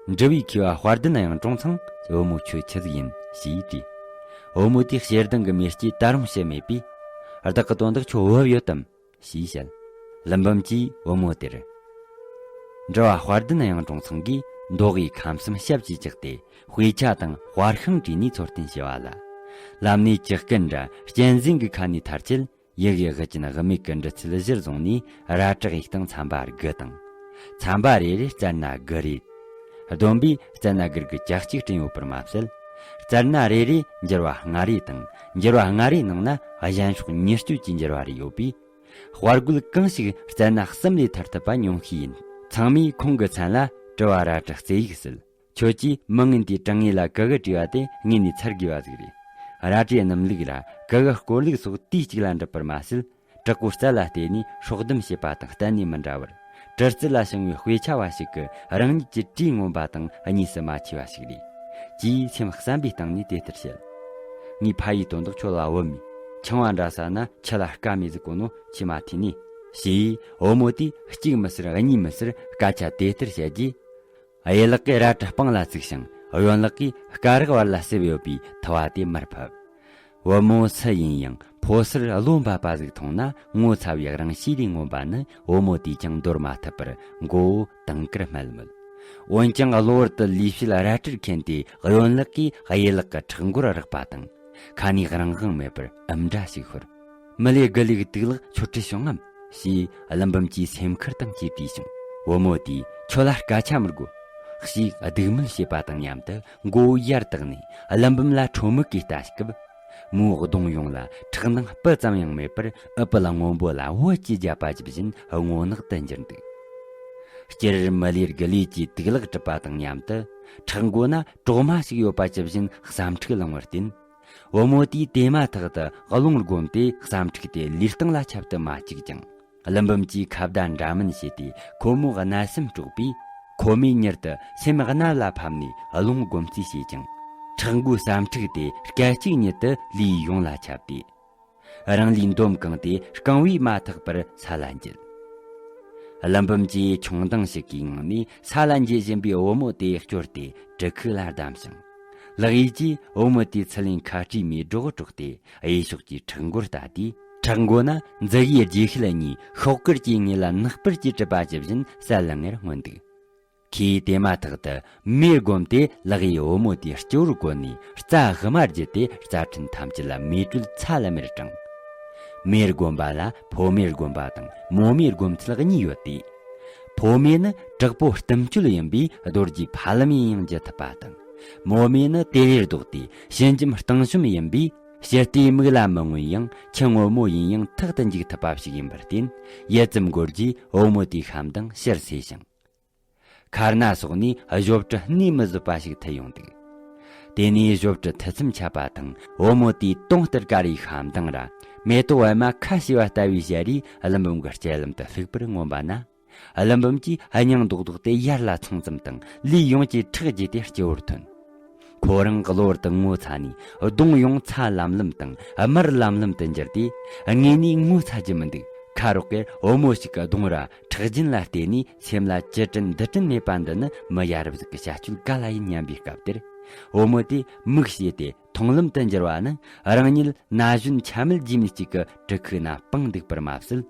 འབྲི་བའི་མཁས་པ་དཔལ་ལྡན་གཡུང་དྲུང་ཚང་། བུ་མོ་ཁྱོད་ཆི་ཟིག་ཡིན་ཞེས་དྲིས། བུ་མོ་དེས་ཞེ་སྡང་གི་མེ་ལྕེ་ད་རུང་ཞི་མེད་པས། བདག་གི་དོན་དག་ཁྱོད་བུ་ཡོད་དམ་ཞེས་བཤད། ཀླུ་འབུམ་གྱིས་བུ་མོ་དེར། འབྲི་བ་དཔལ་ལྡན་གཡུང་དྲུང་ཚང་གིས་མདོ་དབུས་ཁམས་གསུམ་ཞབས་ཀྱིས་བཅགས་ཏེ། དཔེ་ཆ་དང་དཔར་ཤིང་བྲིས་ནས་འཚོ་རྟེན་བྱས་པ་ལ། ལམ་ནས་ཇག་རྐུན་ར་གཅན་གཟན་གྱི་ཁ་ནས་ཐར་ཆེད། ཡི་གེ་དབུ་ཅན་དབུ་མེད་ཀྱི་འབྲི་ཚུལ་གཞིར་བཟུང་ནས་རལ་གྲི་དབྱུག་སྟངས་ཚན་པ་དགུ་དང་། ཚན་པ་རེ་རེར་རྩ་སྣ་དགུ་རེ། བསྡོམས་པས་རྩ་སྣ་དགུ་དགུ་གྱ་གཅིག་བསྐྲུན་ཡོད་པར་མ་ཟད། རྩ་སྣ་རེ་རེར་འགྱུར་བ་ལྔ་རེ་དང་འགྱུར་བ་ལྔ་རེའི་ནང་ན་གཞན་ཕྱོགས་ཉེར་སྤྱོད་ཀྱི་འགྱུར་བ་རེ་ཡོད་པས། དཔའ་རྒོད་གང་ཞིག་རྩ་སྣ་གསུམ་ལས་ཐར་ཐུབ་པ་ཉུང་ཤས་ཡིན། ཚང་མས་ཁོང་གི་མཚན་ལ་དྲི་བ་རལ་གྲི་རྩེ་ཡིག་ཟེར། ཁྱོད་ཀྱིས་མི་ངན་དེའི་དྲང་ངེས་ལ་གུ་གུ་བྲིས་པ་དེ་ངེད་ནས་ཚར་དགོས་པ་ཟིག་རེད། རལ་གྲིའི་སྣུམ་ལུགས་ར་གུ་གུ་སྐོར་ལུགས་སོགས་དུས་གཅིག་ལ་འགྲུབ་པར་མ་ཟད། དྲག་པོའི་རྩལ་ལ་བརྟེན་ནས་སྲོག་སྡོམ་བྱེད་པ་དང་གཏན་ནས་མི་འདྲ་བར། གྲི་རྩལ་ལ་བྱང་བའི་དཔེ་ཆ་བ་ཞིག་གིས་རང་ཉིད་ཀྱི་གྲིའི་རྔོན་པ་དང་གཉིས་སུ་མ་མཆིས་པ་ཞིག་རེད། ཅེས་སེམས་བསམ་པའི་སྟེང་ནས་དེ་ལྟར་བཤད། ངའི་ཕ་ཡུལ་དོན་དག་ཁྱོད་ལ་བུད་མེད། ཆང་བ་འདྲ་ཟ་ན་ཁྱི་ལ་སྐད་མེད་ཟིག་གོ་ནོ་ཁྱི་མ་ཐུས་ནས། ཞེས་བུ་མོ་དེས་གཅིག་མི་ཟེར་གཉིས་མི་ཟེར་སྐད་ཆ་དེ་ལྟར་བཤད་རྗེས། གཡས་ལག་གིས་རལ་གྲི་སྤང་ལ་བཙུགས་ཤིང་གཡོན་ལག་གིས་སྐ་རགས་བར་ལ་བསྲེབས་ཡོད་པའི་ཐུ་བ་དེ་མར་ཕབ། བུ་མོ་སུ་ཡིན་ཡང་ཕོ་གསར་བློ་འབབ་པ་ཟིག་མཐོང་ན་ངོ་ཚ་བའི་རང་གཤིས་ལས་མངོན་པ་ནི་བུ་མོ་དེས་ཀྱང་འདོར་མ་ཐུབ་པར་མགོ་བོ་དུང་དཀར་སྨད་མོད། འོན་ཀྱང་གློ་བུར་དུ་ལུས་ཕྱེད་རལ་གྲིར་ཁེན་ཏེ་གཡོན་ལག་གིས་གཡས་ལག་གི་ཕྲག་མགོར་རེག་པ་དང་། ཁ་ནས་རང་དབང་མེད་པར་ཨམ་སྒྲ་ཞིག་ཤོར། མི་ལས་དགུ་ལས་དུག་ལག་ཆོ་འཕྲུལ་བྱུང་ངམ་ཞེས་ཀླུ་འབུམ་གྱིས་སེམས་ཁུར་དང་བཅས་དྲིས་བྱུང་། བུ་མོ་དེས་ཁྱོད་ལ་སྐད་ཆ་མི་དགོས། ཞེས་སྡིགས་དམོད་བྱེད་པ་དང་མཉམ་དུ་མགོ་བོ་ཡར་བཏེགས་ནས་ཀླུ་འབུམ་ལ་ཁྲོ་མོ་གིས་ལྟ་སྐབས། མོའི་གདོང་ཡོངས་ལ་ཁྲག་མདངས་སྤུ་ཙམ་ཡང་མེད་པར་ཨུཏྤལ་སྔོན་པོ་ལ་བོད་ཀྱི་རྒྱབ་པ་ཇི་བཞིན་སྔོ་ནག་ཏུ་འགྱུར་འདུག་སྤྱིར་མི་ལས་དགུ་ལས་ཀྱིས་དུག་ལག་གྲུབ་པ་དང་མཉམ་དུ་ཁྲག་མགོ་ན་གྲོག་མ་ཞིག་ཡོད་པ་ཇི་བཞིན་བསམ་འཁྲུག་ལངས་པར་བརྟེན། བུ་མོ་དེས་དེ་མ་ཐག་ཏུ་རླུང་བསྒོམས་ཏེ་བསམ་འཁྲུག་དེ་ལུས་སྟེང་ལ་ཁྱབ་ཏུ་མ་བཅུག་ཅིང་། ཀླུ་འབུམ་གྱིས་ཁ་བརྡ་འདྲ་མིན་བྱས་ཏེ་ཁོ་མོའི་རྣ་སེམས་དཀྲོགས་པས། ཁོ་མོས་མྱུར་དུ་སེམས་རྣལ་ལ་ཕབ་ནས་རླུང་བསྒོམ་རྩིས་བྱས་ཀྱང་། ཁྲག་མགོའི་བསམ་འཁྲུག་དེ་སྐད་ཅིག་ཉིད་དུ་ལུས་ཡོངས་ལ་ཁྱབ་སྟེ། རང་ལུས་འདོམ་གང་སྟེ་རྐང་བས་མ་ཐག་པར་ས་ལ་འགྱེལ། ཀླུ་འབུམ་གྱིས་མཆོང་ལྡིང་ཞིག་གི་ངང་ནས་ས་ལ་འགྱེལ་བཞིན་པའི་བུ་མོ་དེ་བསྐྱོར་ཏེ་གྲི་ཁུག་ལ་བསྡམས་ཤིང་། ལག་གཡས་ཀྱིས་བུ་མོ་དེའི་ཚི་ལེན་ཁ་སྤྲིས་མའི་སྒྲོག་སྒྲོག་སྟེ། གཡས་ཕྱོགས་ཀྱི་ཁྲག་མགོར་ལྟ་དུས། ཁྲག་མགོ་ན་མཛུ་གུའི་རྗེས་ཤུལ་གཉིས་ཤོག་དཀར་གྱི་ངོས་ལ་ནག་པར་གྱིས་གྲུབ་པ་ཇི་བཞིན་གསལ་ལེ་ངེར་མངོན་འདུག་ཁོས་དེ་མ་ཐག་ཏུ་མེ་བསྒོམས་ཏེ་ལག་གཡས་བུ་མོ་དེའི་སྤྱི་བོར་བཀོད་ནས་རྩ་དབུ་མ་བརྒྱུད་དེ་རྩ་ཕྲན་ཐམས་ཅད་ལ་མེ་དྲོད་ཚ་ལམ་མེར་དྲངས། མེ་བསྒོམ་པ་ལ་ཕོ་མེ་བསྒོམ་པ་དང་མོ་མེ་བསྒོམ་ཚུལ་གཉིས་ཡོད་དེ། ཕོ་མེ་ནི་དྲག་པོ་གཏུམ་སྤྱོད་ཡིན་པས་རྡོ་རྗེ་ཕ་ལམ་ཡིན་ཡང་འཇུ་ཐུབ་པ་དང་། མོ་མེ་ནི་དེ་ལས་ལྡོག་སྟེ་ཞི་འཇམ་གཏིང་ཤུམ་ཡིན་པས་ཕྱི་ལྟས་མིག་ལ་མི་མངོན་ཡང་ཁྱི་ངོ་མོ་ཡིན་ཡང་ཐག་ཏུ་འཇུག་ཐུབ་པ་ཞིག་ཡིན་པར་བརྟེན། ཡུད་ཙམ་འགོར་རྗེས་བུ་མོ་དེའི་ཤ་མདངས་ཕྱིར་སོས་ཤིང་། ཁ་སྣ་སོགས་ནས་གཞོབ་གྲི་སྣེ་མི་བཟོད་པ་ཞིག་ཐུལ་ཡོང་འདུག་དེ་ནས་གཞོབ་གྲི་ཐུལ་མཚམས་ཆད་པ་དང་བུ་མོ་དེའི་དུང་ལྟར་དཀར་བའི་ཤ་མདངས་ར་མེ་ཏོག་པད་མ་ཁ་ཕྱེ་བ་ལྟ་བུའི་ཞལ་རས་ཀླུ་འབུམ་གྱི་སྤྱན་ལམ་དུ་ལྷུག་པར་མངོན་པ་ན། ཀླུ་འབུམ་གྱིས་སྙིང་རྡོག་རྡོག་སྟེ་ཡར་ལ་མཚུངས་ཙམ་དང་ལུས་ཡོངས་ཀྱི་ཁྲག་རྒྱས་ཏེ་སྤྱི་བོར་ཐོན། ཁོ་རང་གློ་བུར་དུ་ངོ་ཚ་ནས་གདོང་ཡོངས་ཚ་ལམ་ལམ་དང་དམར་ལམ་ལམ་དུ་འགྱུར་ཏེ། དངོས་ནས་ངོ་ཚ་རྒྱུ་མི་འདུག་ཁ་རོག་གེར་བུ་མོ་ཞིག་གི་གདོང་ར་ཁྲག་རྒྱུན་ལ་བལྟས་ནས་སེམས་ལ་ཅི་དྲན་འདི་དྲན་མེད་པ་འདི་ནི་མི་ཡ་རབས་ཟིག་གི་བྱ་སྤྱོད་ག་ལ་ཡིན་སྙམ་པའི་སྐབས་དེར། བུ་མོ་དེས་མིག་ཕྱེས་ཏེ་ མཐོང་ལམ་དུ་འགྱུར་བ་ནི། རང་ཉིད་ན་གཞོན་ཆ་མེད་རྗེས་མའི་གཅིག་གི་གྲི་ཁུག་ན་སྤུངས་འདུག་པར་མ་ཟད།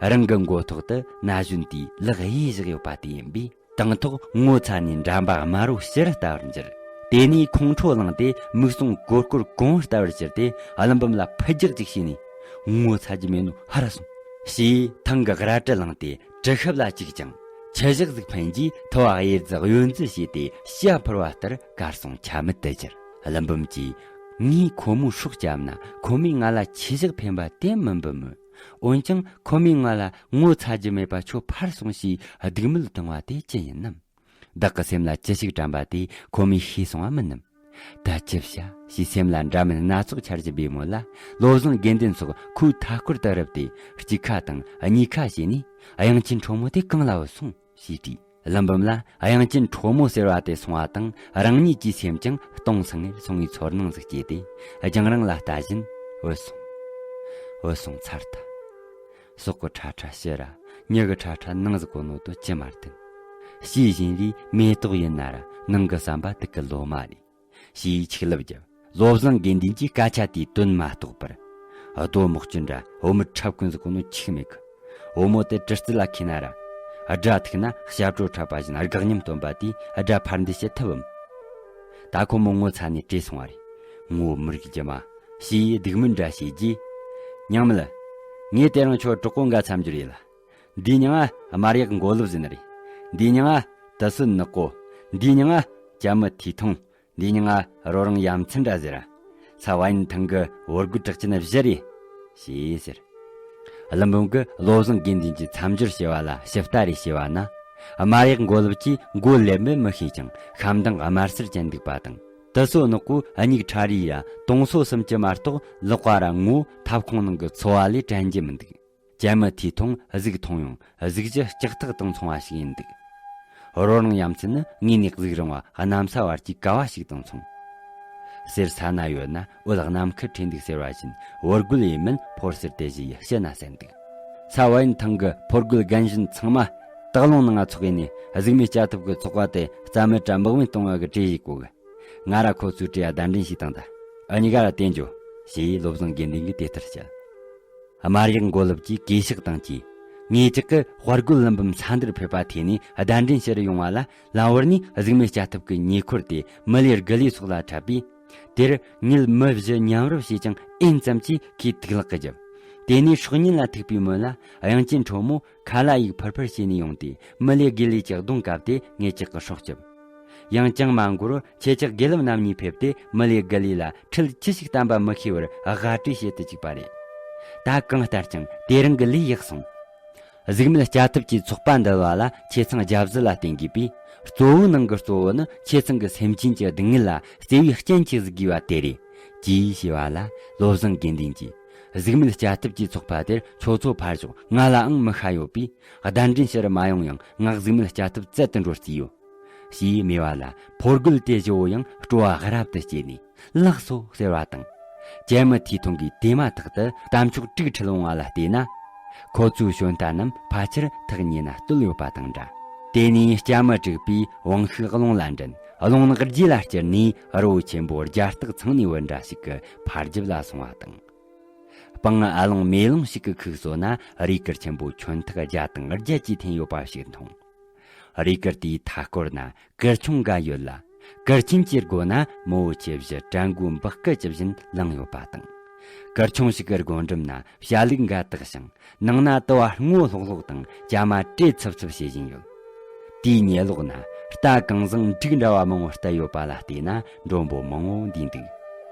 རང་གི་མགོ་ཐོག་ཏུ་ན་གཞོན་དེའི་ལག་གཡས་བཞག་ཡོད་པ་དེ་ཡིན་པས། དང་ཐོག་ངོ་ཚ་ནས་འགྲམ་པ་དམར་རོ་ཕྱི་རུ་ལྟ་བར་འགྱུར། དེ་ནས་ཁོང་ཁྲོ་ལངས་ཏེ་མིག་ཟུང་ཀོར་ཀོར་གོང་ལྟ་བར་གྱུར་ཏེ། ཀླུ་འབུམ་ལ་ཕུ་རྒྱག་ཅིག་བྱས་ནས། ངོ་ཚ་རྒྱུ་མེད་ནོ་ཧར་སོང་། ཞེས་ཐང་གི་རལ་གྲི་བླངས་ཏེ་གྲི་ཤུབས་ལ་བཅུག་ཅིང་། ཆུ་ཞག་ཟིག་འཕེན་རྗེས་ཐུ་བ་གཡེར་ཟིག་གཡོ་འཛུལ་བྱས་ཏེ་ཤ་འཕུར་བ་ལྟར་གར་སོང་ཆ་མེད་དུ་གྱུར། ཀླུ་འབུམ་གྱིས། ངས་ཁོ་མོའི་སྲོག་བསྐྱབས་ན་ཁོ་མོས་ང་ལ་ཆུ་ཞག་འཕེན་པ་དེ་མི་འབུལ་མོད། འོན་ཀྱང་ཁོ་མོས་ང་ལ་ངོ་ཚ་རྒྱུ་མེད་པ་ཁྱོད་ཕར་སོང་ཞེས་སྡིགས་དམོད་བཏང་བ་དེ་ཅི་ཡིན་ནམ། བདག་གི་སེམས་ལ་ཅི་ཞིག་དྲན་པ་དེ་ཁོ་མོས་ཤེས་སོང་བ་མིན་ནམ། ད་ཅི་བྱ་ཞེས་སེམས་ལ་འདྲ་མིན་སྣ་ཚོགས་འཆར་བཞིན་པའི་མོད་ལ། བློ་བཟང་དགེ་འདུན་སོགས་ཁོའི་མཐའ་སྐོར་དུ་རུབ་སྟེ་གཅིག་ཁ་དང་གཉིས་ཁ་བྱས་ནས། དབྱངས་ཅན་ཁྲོ་མོ་དེ་གང་ལ་བུད་སོང་ཞེས་དྲིས། ཀླུ་འབུམ་ལ་དབྱངས་ཅན་ཁྲོ་མོ་ཟེར་བ་དེ་སོང་བ་དང་རང་ཉིད་ཀྱི་སེམས་ཀྱང་སྟོང་སང་ངེར་སོང་བའི་ཚོར་སྣང་ཟིག་སྐྱེས་ཏེ། རྒྱང་རིང་ལ་ལྟ་བཞིན། བུད་སོང་། བུད་སོང་ཚར་ཐལ། ཟོག་གི་ཁྲ་ཁྲ་ཕྱི་ར་མྱི་གི་ཁྲ་ཁྲ་ནང་ཟིག་གོ་ནོ་དོ་ཅི་མ་བརྟེན། ཕྱིའི་བཞིན་རས་མེ་ཏོག་ཡིན་ན་ར་ནང་གི་བསམ་པ་དུག་གི་ལོ་མ་རེད། ཞེས་ཆིག་ལབ་བརྒྱབ། བློ་བཟང་དགེ་འདུན་གྱིས་སྐད་ཆ་དེའི་དོན་མ་རྟོགས་པར། རྡོ་མོག་ཅུ་འདྲ་བུ་མོ་འཁྲབ་ཀུན་ཟིག་གོ་ནོ་ཆིག་མེད་གི། བུ་མོ་དེ་གྲི་རྩལ་ལ་མཁས་ན་ར། དགྲ་ཐུག་ན་ཞབས་བྲོ་འཁྲབ་པ་བཞིན་དགག་ཉམས་སྟོན་པ་དེས་དགྲ་ཕར་འདི་བྱེད་ཐུབ་བམ། ད་ཁོ་མོ་ངོ་ཚ་ནས་བྲོས་སོང་བ་རེད། ངོ་མི་རིག་རྒྱུ་མ། ཞེས་སྡིགས་དམོད་འདྲ་བྱས་རྗེས། ཉང་མལ། ངས་དེ་རིང་ཁྱོད་གྲོགས་པོ་འགའ་འཚམས་འབྱོར་ཡེད་ལ། འདིའི་མྱིང་ང་དམར་ཡག་མགོ་ལོབ་ཟེར་ནི་རེད། འདིའི་མྱིང་ང་དུ་སོད་ནག་པོ། འདིའི་མྱིང་ང་ལྕམ་མོ་ཐིས་ཐུང་། འདིའི་མྱིང་ང་རོ་རང་ཡ་མཚན་འདྲ་ཟེར། ཚ་བ་ཡིན་ཐང་གི་བོར་རྒོད་གྲགས་ཅན་བཞི་རེད། ཞེས་ཟེར། ཀླུ་འབུམ་གྱིས་བློ་བཟང་དགེ་འདུན་གྱི་མཚམས་སྦྱོར་བྱེད་པ་ལ་ཞིབ་ལྟ་རེ་བྱས་པ་ན། དམར་ཡག་མགོ་ལོབ་ཀྱིས་མགོ་ལེབ་མེད་མི་ཤེས་ཀྱང་ཤ་མདངས་དམར་སེར་ཅན་འདུག་པ་དང་། དུ་སོད་ནག་པོའི་མྱིག་ཁྲ་རིས་ར་དུང་སོ་གསུམ་གྱི་མ་གཏོགས་ལག་པ་ར་ངོ་ཐབ་ཁུང་ནང་གི་ཚོ་བ་ལས་དྲན་རྒྱུ་མི་འདུག་ལྕམ་མོ་ཐིས་ཐུང་གཟུགས་ཐུང་ཡང་གཟུགས་གཞི་ལྕགས་ཐག་དང་མཚུངས་པ་ཞིག་ཡིན་འདུག་རོ་རང་ཡ་མཚན་ནི་ངོས་ནས་གཟུགས་རིང་བ་གནམ་ས་བར་གྱི་ཀ་བ་ཞིག་དང་མཚུངས། གསེར་ས་ན་ཡོད་ན་འོད་གནམ་ཁར་འཕྲོས་འདུག་ཟེར་བ་བཞིན་བོར་རྒོད་ཡིན་མིན་ཕོ་གསར་དེ་བཞིན་ཡིད་ཕྱི་ན་གསལ་འདུག་ཚ་བ་ཡིན་ཐང་གི་ཕོ་རྒོད་རྒན་གཞོན་ཚང་མ་སྟག་ལུང་ནང་ང་ཚོགས་ཡིན་ནས་གཟུགས་མེད་སྐྱ་ཐབས་ཀྱི་ཚོགས་པ་དེ་རྩ་མེད་དྲ་འབག་མེད་གཏོང་བ་གི་གྲོས་ཞིག་གོ་གི། ང་ར་ཁོ་ཚོའི་གྲས་གདན་འདྲེན་ཞིག་བཏང་ད། འུ་གཉིས་ཀ་ར་དེ་འཇོ། ཞེས་བློ་བཟང་དགེ་འདུན་གྱིས་དེ་ལྟར་བཤད། དམར་ཡག་མགོ་ལོབ་ཀྱིས་གུས་ཕྱག་དང་བཅས། ངེད་ཅག་གི་དཔའ་རྒོད་ཀླུ་འབུམ་ས་འདིར་ཕེབས་པ་ཐོས་ནས་གདན་འདྲེན་ཕྱིར་ཡོང་བ་ལ་ལམ་བར་ནས་གཟུགས་མེད་སྐྱ་ཐབས་ཀྱི་ཉེ་འཁོར་དེ་མི་ལས་དགུ་ལས་སོགས་ལ་འཕྲད་པས། དེར་ངེད་མི་བཞི་མཉམ་རུབ་བྱས་ཀྱང་ཨེན་ཙམ་གྱིས་ཁོས་དུག་ལག་གི་རྒྱབ། དེ་ནས་སྲོག་ཉེན་ལ་ཐུག་པའི་མོད་ལ་དབྱངས་ཅན་ཁྲོ་མོ་ཁ་ལ་ཡིག་ཕུར་ཕུར་བྱས་ནས་ཡོང་སྟེ་མི་ལས་དགུ་ལས་ཀྱི་གདོང་བཀབ་སྟེ་ངེད་ཅག་གི་སྲོག་བསྐྱབས། ཡང་ཅང་མ་འགོར་ཁྱེད་ཅག་དགེ་ལེགས་རྣམ་གཉིས་ཕེབས་ཏེ་མི་ལས་དགུ་ལས་ལ་ཁྲིད་ཅི་ཞིག་བསྟན་པ་མི་ཤེས་པར་དགའ་བྲོས་བྱེད་དུ་བཅུག་པ་རེད། ད་གང་ལྟར་ཀྱང་དེ་རིང་གི་ལས་ཡག་སོང་། གཟུགས་མེད་སྐྱ་ཐབས་ཀྱི་ཚོགས་པ་འདུལ་བ་ལ་ཆེ་ཚང་རྒྱབ་གཟུགས་ལ་བརྟེན་དགོས་པས། གཙོ་བོའི་ནང་གི་གཙོ་བོ་ནི་ཆེ་ཚང་གི་སེམས་ཅན་གྱི་སྡུག་བསྔལ་ལ་བརྩེ་བའི་རྐྱེན་གྱིས་གཟིགས་དགོས་པ་དེ་རེད། ཅེས་ཞུས་པ་ལ་བློ་བཟང་དགེ་འདུན་གྱིས། གཟུགས་མེད་སྐྱ་ཐབས་ཀྱི་ཚོགས་པ་དེར་ཁྱོད་ཚོ་ཕར་ཞོག་ང་ལའང་མི་ཤ་ཡོད་པས་གདན་འདྲེན་ཕྱིར་མ་ཡོང་ཡང་ང་གཟུགས་མེད་སྐྱ་ཐབས་བཙལ་དུ་འགྲོ་རྩིས་ཡོད། ཞེས་སྨྲས་པ་ལ་ཕོ་རྒོད་དེ་བཞི་བོ་ཡང་སྤྲོ་བ་རབ་ཏུ་སྐྱེས་ནས་ལགས་སོ་ཟེར་བ་དང་། ལྕམ་མོ་ཐིས་ཐུང་གིས་དེ་མ་ཐག་ཏུ་གཏམ་ཕྱོགས་དྲུག་ཁྲིད་འོང་བ་ལ་བལྟས་ན། ཁོ་ཚོའི་ཞོན་རྟ་རྣམས་ཕལ་ཆེར་ཐག་ཉེ་ན་བསྟོད་ཡོད་པ་དང་འདྲ། དེ་ནས་ལྕམ་མོ་དྲུག་པོས་དབང་ཤུགས་རླུང་ལ་འདྲེན། རླུང་ནག་རྗེས་ལ་བསྐྱུར་ནས་རི་བོ་ཆེན་པོ་རྒྱ་སྟག་ཚང་ནས་བུད་འདྲ་ཞིག་གི་ཕར་རྒྱབ་ལ་སོང་བ་དང་། སྤང་ཨ་ལུང་མེ་ལུང་ཞིག་གི་ཁུག་སོ་ན་རུས་གུར་ཆེན་པོ་ཆོན་ཐག་བརྒྱ་དང་བརྒྱད་ཀྱིས་འཐེན་ཡོད་པ་ཞིག་མཐོང་། རུས་གུར་དེའི་མཐའ་སྐོར་ན་གུར་ཆུང་འགའ་ཡོད་ལ། གུར་ཆེན་གྱི་སྒོ་ན་མོ་བོ་ཆེ་བཞི་གྲལ་མགོའི་འབག་སྐུ་ཇི་བཞིན་ལངས་ཡོད་པ་དང་། གུར་ཆུང་ཞིག་གི་སྒོ་འགྲམ་ན་བྱ་ལུག་འགའ་བཏགས་ཤིང་། ནང་ན་དུ་བ་སྔོ་ལྷོག་ལྷོག་དང་བྱ་མ་བྲེ་འཚུབ་འཚུབ་བྱེད་བཞིན་ཡོད། དེའི་ཉེ་ལོགས་ན་རྟ་གང་བཟང་འབྲུག་འདྲ་བ་མང་བོ་བསྡད་ཡོད་པ་ལ་བལྟས་ན་མགྲོན་པོ་མང་བོ་འདུས་འདུག་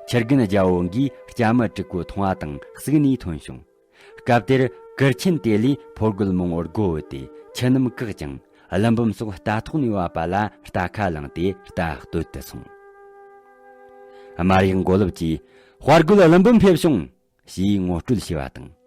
ཁྱི་རྒན་རྒྱལ་པོ་འགས་ལྕམ་མོ་དྲུག་པོ་མཐོང་བ་དང་གཟིགས་ནས་ཐོན་བྱུང་། སྐབས་དེར་གུར་ཆེན་དེ་ལས་ཕོ་རྒོད་མང་བོར་སྒོ་བུད་དེ་ཁྱི་རྣམས་བཀག་ཅིང་ཀླུ་འབུམ་སོགས་རྟ་ཐོག་ནས་བབས་པ་ལ་རྟ་ཁ་ལངས་ཏེ་རྟ་སྟོད་དུ་སོང་། དམར་ཡག་མགོ་ལོབ་ཀྱིས་དཔའ་རྒོད་ཀླུ་འབུམ་ཕེབས་བྱུང་། ཞེས་ངོ་སྤྲོད་བྱས་པ་དང་།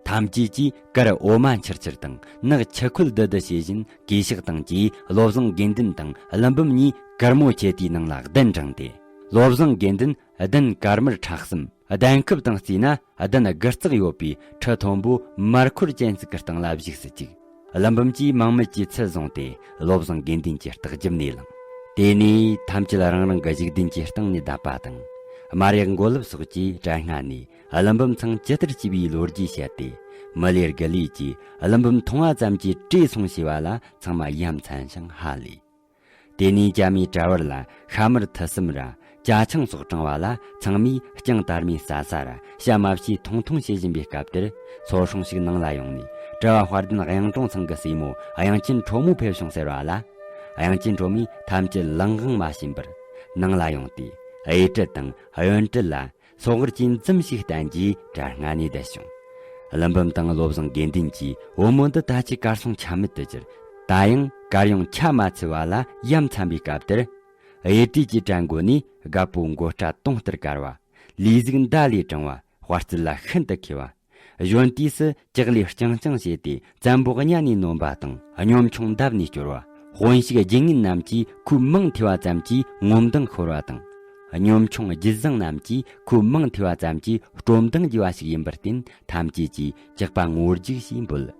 ཐམས་ཅད་ཀྱིས་གུར་འོ་མ་འཕྱུར་འཕྱུར་དང་ནག་ཆུ་ཁོལ་བསྡུ་བསྡུ་བྱེད་བཞིན་གུས་ཕྱག་དང་བཅས་བློ་བཟང་དགེ་འདུན་དང་ཀླུ་འབུམ་གཉིས་གུར་མོ་ཆེ་དེའི་ནང་ལ་གདན་དྲངས་ཏེ། བློ་བཟང་དགེ་འདུན་གདན་དཀར་དམར་ཁྲ་གསུམ། གདན་ཁབ་དང་བརྩིས་ན་གདན་དགུ་རྩེག་ཡོད་པའི་ཁྲི་མཐོན་པོའི་མར་འཁོར་ཅན་ཟིག་གི་སྟེང་ལ་བཞུགས་སུ་བཅུག་ཀླུ་འབུམ་གྱིས་མང་མོས་ཀྱི་ཚུལ་བཟུང་སྟེ་བློ་བཟང་དགེ་འདུན་གྱི་ལྟག་རྒྱབ་ནས་ལངས། དེ་ནས་ཐམས་ཅད་རང་རང་གི་བཞུགས་གདན་གྱི་སྟེང་ནས་བསྡད་པ་དང་། དམར་ཡག་མགོ་ལེབ་སོགས་ཀྱིས་གྲལ་སྔ་ནས་ཀླུ་འབུམ་ཚང་ཇི་ལྟར་བྱས་པའི་ལོ་རྒྱུས་བཤད་དེ། མི་ལས་དགུ་ལས་ཀྱིས་ཀླུ་འབུམ་མཐོང་བ་ཙམ་གྱིས་བྲོས་སོང་ཞེས་པ་ལ་ཚང་མ་ཡ་མཚན་ཞིང་ཧ་ལས། དེ་ནས་རྒྱ་མིའི་གྲྭ་བར་ལ་ཤ་མར་ཐུད་གསུམ་ར་ཅ་ཆང་སོགས་དྲངས་པ་ལ། ཚང་མས་རྐྱང་དར་མའི་ཟ་ཟ་ར་ཤ་མ་བྱེད་ཐུང་ཐུང་བྱེད་བཞིན་པའི་སྐབས་དེར། ཚོར་སྲུང་ཞིག་ནང་ལ་ཡོང་ནས། གྲྭ་བ་དཔལ་ལྡན་གཡུང་དྲུང་ཚང་གི་སྲས་མོ་དབྱངས་ཅན་ཁྲོ་མོ་ཕེབས་བྱུང་ཟེར་བ་ལ། དབྱངས་ཅན་ཁྲོ་མོས་ཐམས་ཅད་ལག་དབང་མ་བྱིན་པར་ནང་ལ་ཡོང་སྟེ། གཡས་གྲལ་དང་གཡོན་གྲལ་ལ་སོ་གར་གྱིས་འཛུམ་ཞིག་བསྟན་རྗེས་གྲལ་སྔ་ནས་བསྡད་བྱུང་། ཀླུ་འབུམ་དང་བློ་བཟང་དགེ་འདུན་གྱིས་བུ་མོ་འདི་ད་ཅི་གར་སོང་ཆ་མེད་དུ་གྱུར། ད་ཡང་གར་ཡོང་ཆ་མ་ཚུད་པ་ལ་ཡ་མཚན་པའི་སྐབས་དེར། གཡས་གྲལ་གྱི་གྲལ་མགོ་ནས་རྒད་པོ་མགོ་སྐྲ་དུང་ལྟར་དཀར་བ། ལས་གཟུགས་མདའ་ལས་དྲང་བ། དཔའ་རྩལ་ལ་ཤིན་ཏུ་མཁས་པ། གཞོན་དུས་སུ་ལྕགས་ལས་རྐྱང་རྐྱང་བྱས་ཏེ། བཙན་པོ་གཉའ་ནས་ནོན་པ་དང་། གཉོམ་ཆུང་འདབས་ནས་སྐྱོར་བ། དཔོན་ཞིག་རྒྱུད་ངན་རྣམས་ཀྱིས་ཁོའི་མིང་ཐོས་པ་ཙམ་གྱིས་ངོ་མདངས་ཤོར་བ་དང་། གཉོམ་ཆུང་རྒྱུད་བཟང་རྣམས་ཀྱིས་ཁོའི་མིང་ཐོས་པ་ཙམ་གྱིས་སྤྲོ་མདངས་རྒྱས་པ་ཞིག་ཡིན་པར་བརྟེན། ཐམས་ཅད་ཀྱིས་ཇག་པ་ངོ་རྒྱུག་ཞེས་འབོད།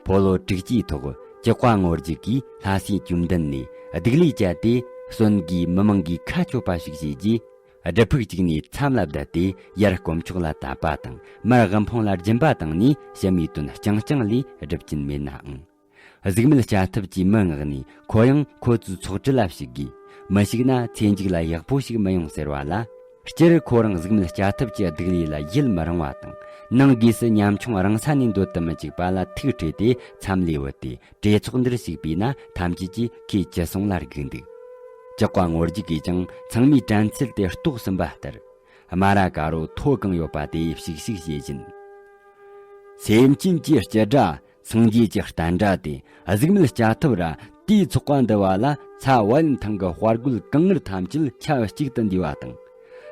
ཕོ་ལོ་དྲུག་ཅུའི་ཐོག་ཇག་པ་ངོ་རྒྱུག་གིས་ལྷ་སའི་གྲོང་རྡལ་ནས་སྡིག་ལས་བཅད་དེ། གསོན་དགེ་མི་མང་གིས་ཁ་གཅོད་པ་ཞིག་བྱས་རྗེས། སྒྲུབ་ཕུག་གཅིག་ནས་མཚམས་ལ་བསྡད་དེ། ཡར་དཀོན་མཆོག་ལ་དད་པ་དང་། མར་དབུལ་ཕོངས་ལ་སྦྱིན་པ་བཏང་ནས། ཕྱི་མའི་དོན་རྐྱང་རྐྱང་ལས་སྒྲུབ་ཀྱིན་མེད་ནའང་། གཟུགས་མེད་སྐྱ་ཐབས་ཀྱིས་མི་མངགས་ནས། ཁོ་ཡང་ཁོ་ཚོའི་ཚོགས་གྲལ་ལ་ཞུགས་དགོས། མི་ཞུགས་ན་ཚེ་མཇུག་ལ་ཡག་པོ་ཞིག་མི་ཡོང་ཟེར་བ་ལ། སྤྱིར་ཁོ་རང་གཟུགས་མེད་སྐྱ་ཐབས་ཀྱི་སྡིག་ལས་ལ་ཡིད་མི་རངས་པ་དང་། ནང་སྒོས་སུ་ཉམ་ཆུང་རང་ས་ནས་འདོད་དུ་མི་འཇུག་པ་ལ་ཐུགས་ཁྲོས་ཏེ། མཚམས་ལས་བུད་དེ། གྲོས་ཚོགས་འདིར་ཞུགས་པས་ན། ཐམས་ཅད་ཀྱིས་ཁོས་ཅི་གསུང་ལ་སྒུག་འདུག་ཇག་པ་ངོ་རྒྱུག་གིས་ཀྱང་ཚང་མའི་དྲན་ཚུལ་དེ་རྟོགས་ཟིན་པ་ལྟར། སྨ་ར་དཀར་པོ་ཐོ་གང་ཡོད་པ་དེ་ཤིག་ཤིག་བྱེད་བཞིན། སེམས་ཅན་གྱི་སྐྱེ་དགྲ། སངས་རྒྱས་ཀྱི་བསྟན་དགྲ་སྟེ། གཟུགས་མེད་སྐྱ་ཐབས་ར། དེའི་ཚོགས་པ་འདི་བ་ལ། ཚ་བ་ཡན་ཐང་གི་དཔའ་རྒོད་གང་ངར་ཐམས་ཅད་ཆབས་ཅིག་ཏུ་འདུས་པ་དང་།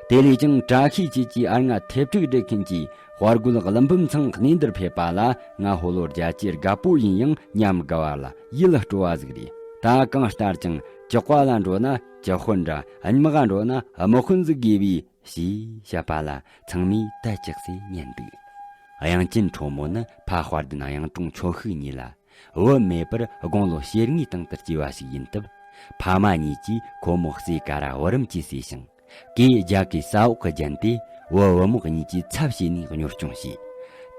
དེ་ལས་ཀྱང་བཀྲ་ཤིས་ཆོས་ཀྱི་ཨ་ང་ཐེབས་དྲུག་སྒྲིག་མཁན་གྱིས། དཔའ་རྒོད་ཀླུ་འབུམ་ཚང་གནས་འདིར་ཕེབས་པ་ལ། ང་ཕོ་ལོ་བརྒྱད་ཅུའི་རྒད་པོ་ཡིན་ཡང་། ཉམས་དགའ་བ་ལ་ཡིད་སྤྲོ་བ་ཟིག་རེད། ད་གང་ལྟར་ཀྱང་ཇག་པ་ལ་འགྲོ་ན་ཇག་དཔོན་འདྲ། རྨི་ག་འགྲོ་ན་དམག་དཔོན་ཟིག་དགོས་པས། ཞེས་བཤད་པ་ལ་ཚང་མས་དད་ཅིག་སེ་ཉན་འདུག་དབྱངས་ཅན་ཁྲོ་མོ་ནི་ཕ་དཔལ་ལྡན་གཡུང་དྲུང་ཆོས་ཤུགས་གཉིས་ལ་བུ་མེད་པར་དགུང་ལོ་བྱེ་ལྔའི་སྟེང་དུ་སྐྱེས་པ་ཞིག་ཡིན་སྟབས། ཕ་མ་གཉིས་ཀྱིས་ཁོ་མོ་སྲས་ཀ་ར་བུ་རམ་གྱིས་བསུས་ཤིང་། གོས་རྒྱ་གར་ས་འོག་གི་རྒྱན་ཏེ། བུ་བུ་མོ་གཉིས་ཀྱི་ཚབ་བྱས་ནས་གཉོར་སྐྱོང་བྱས།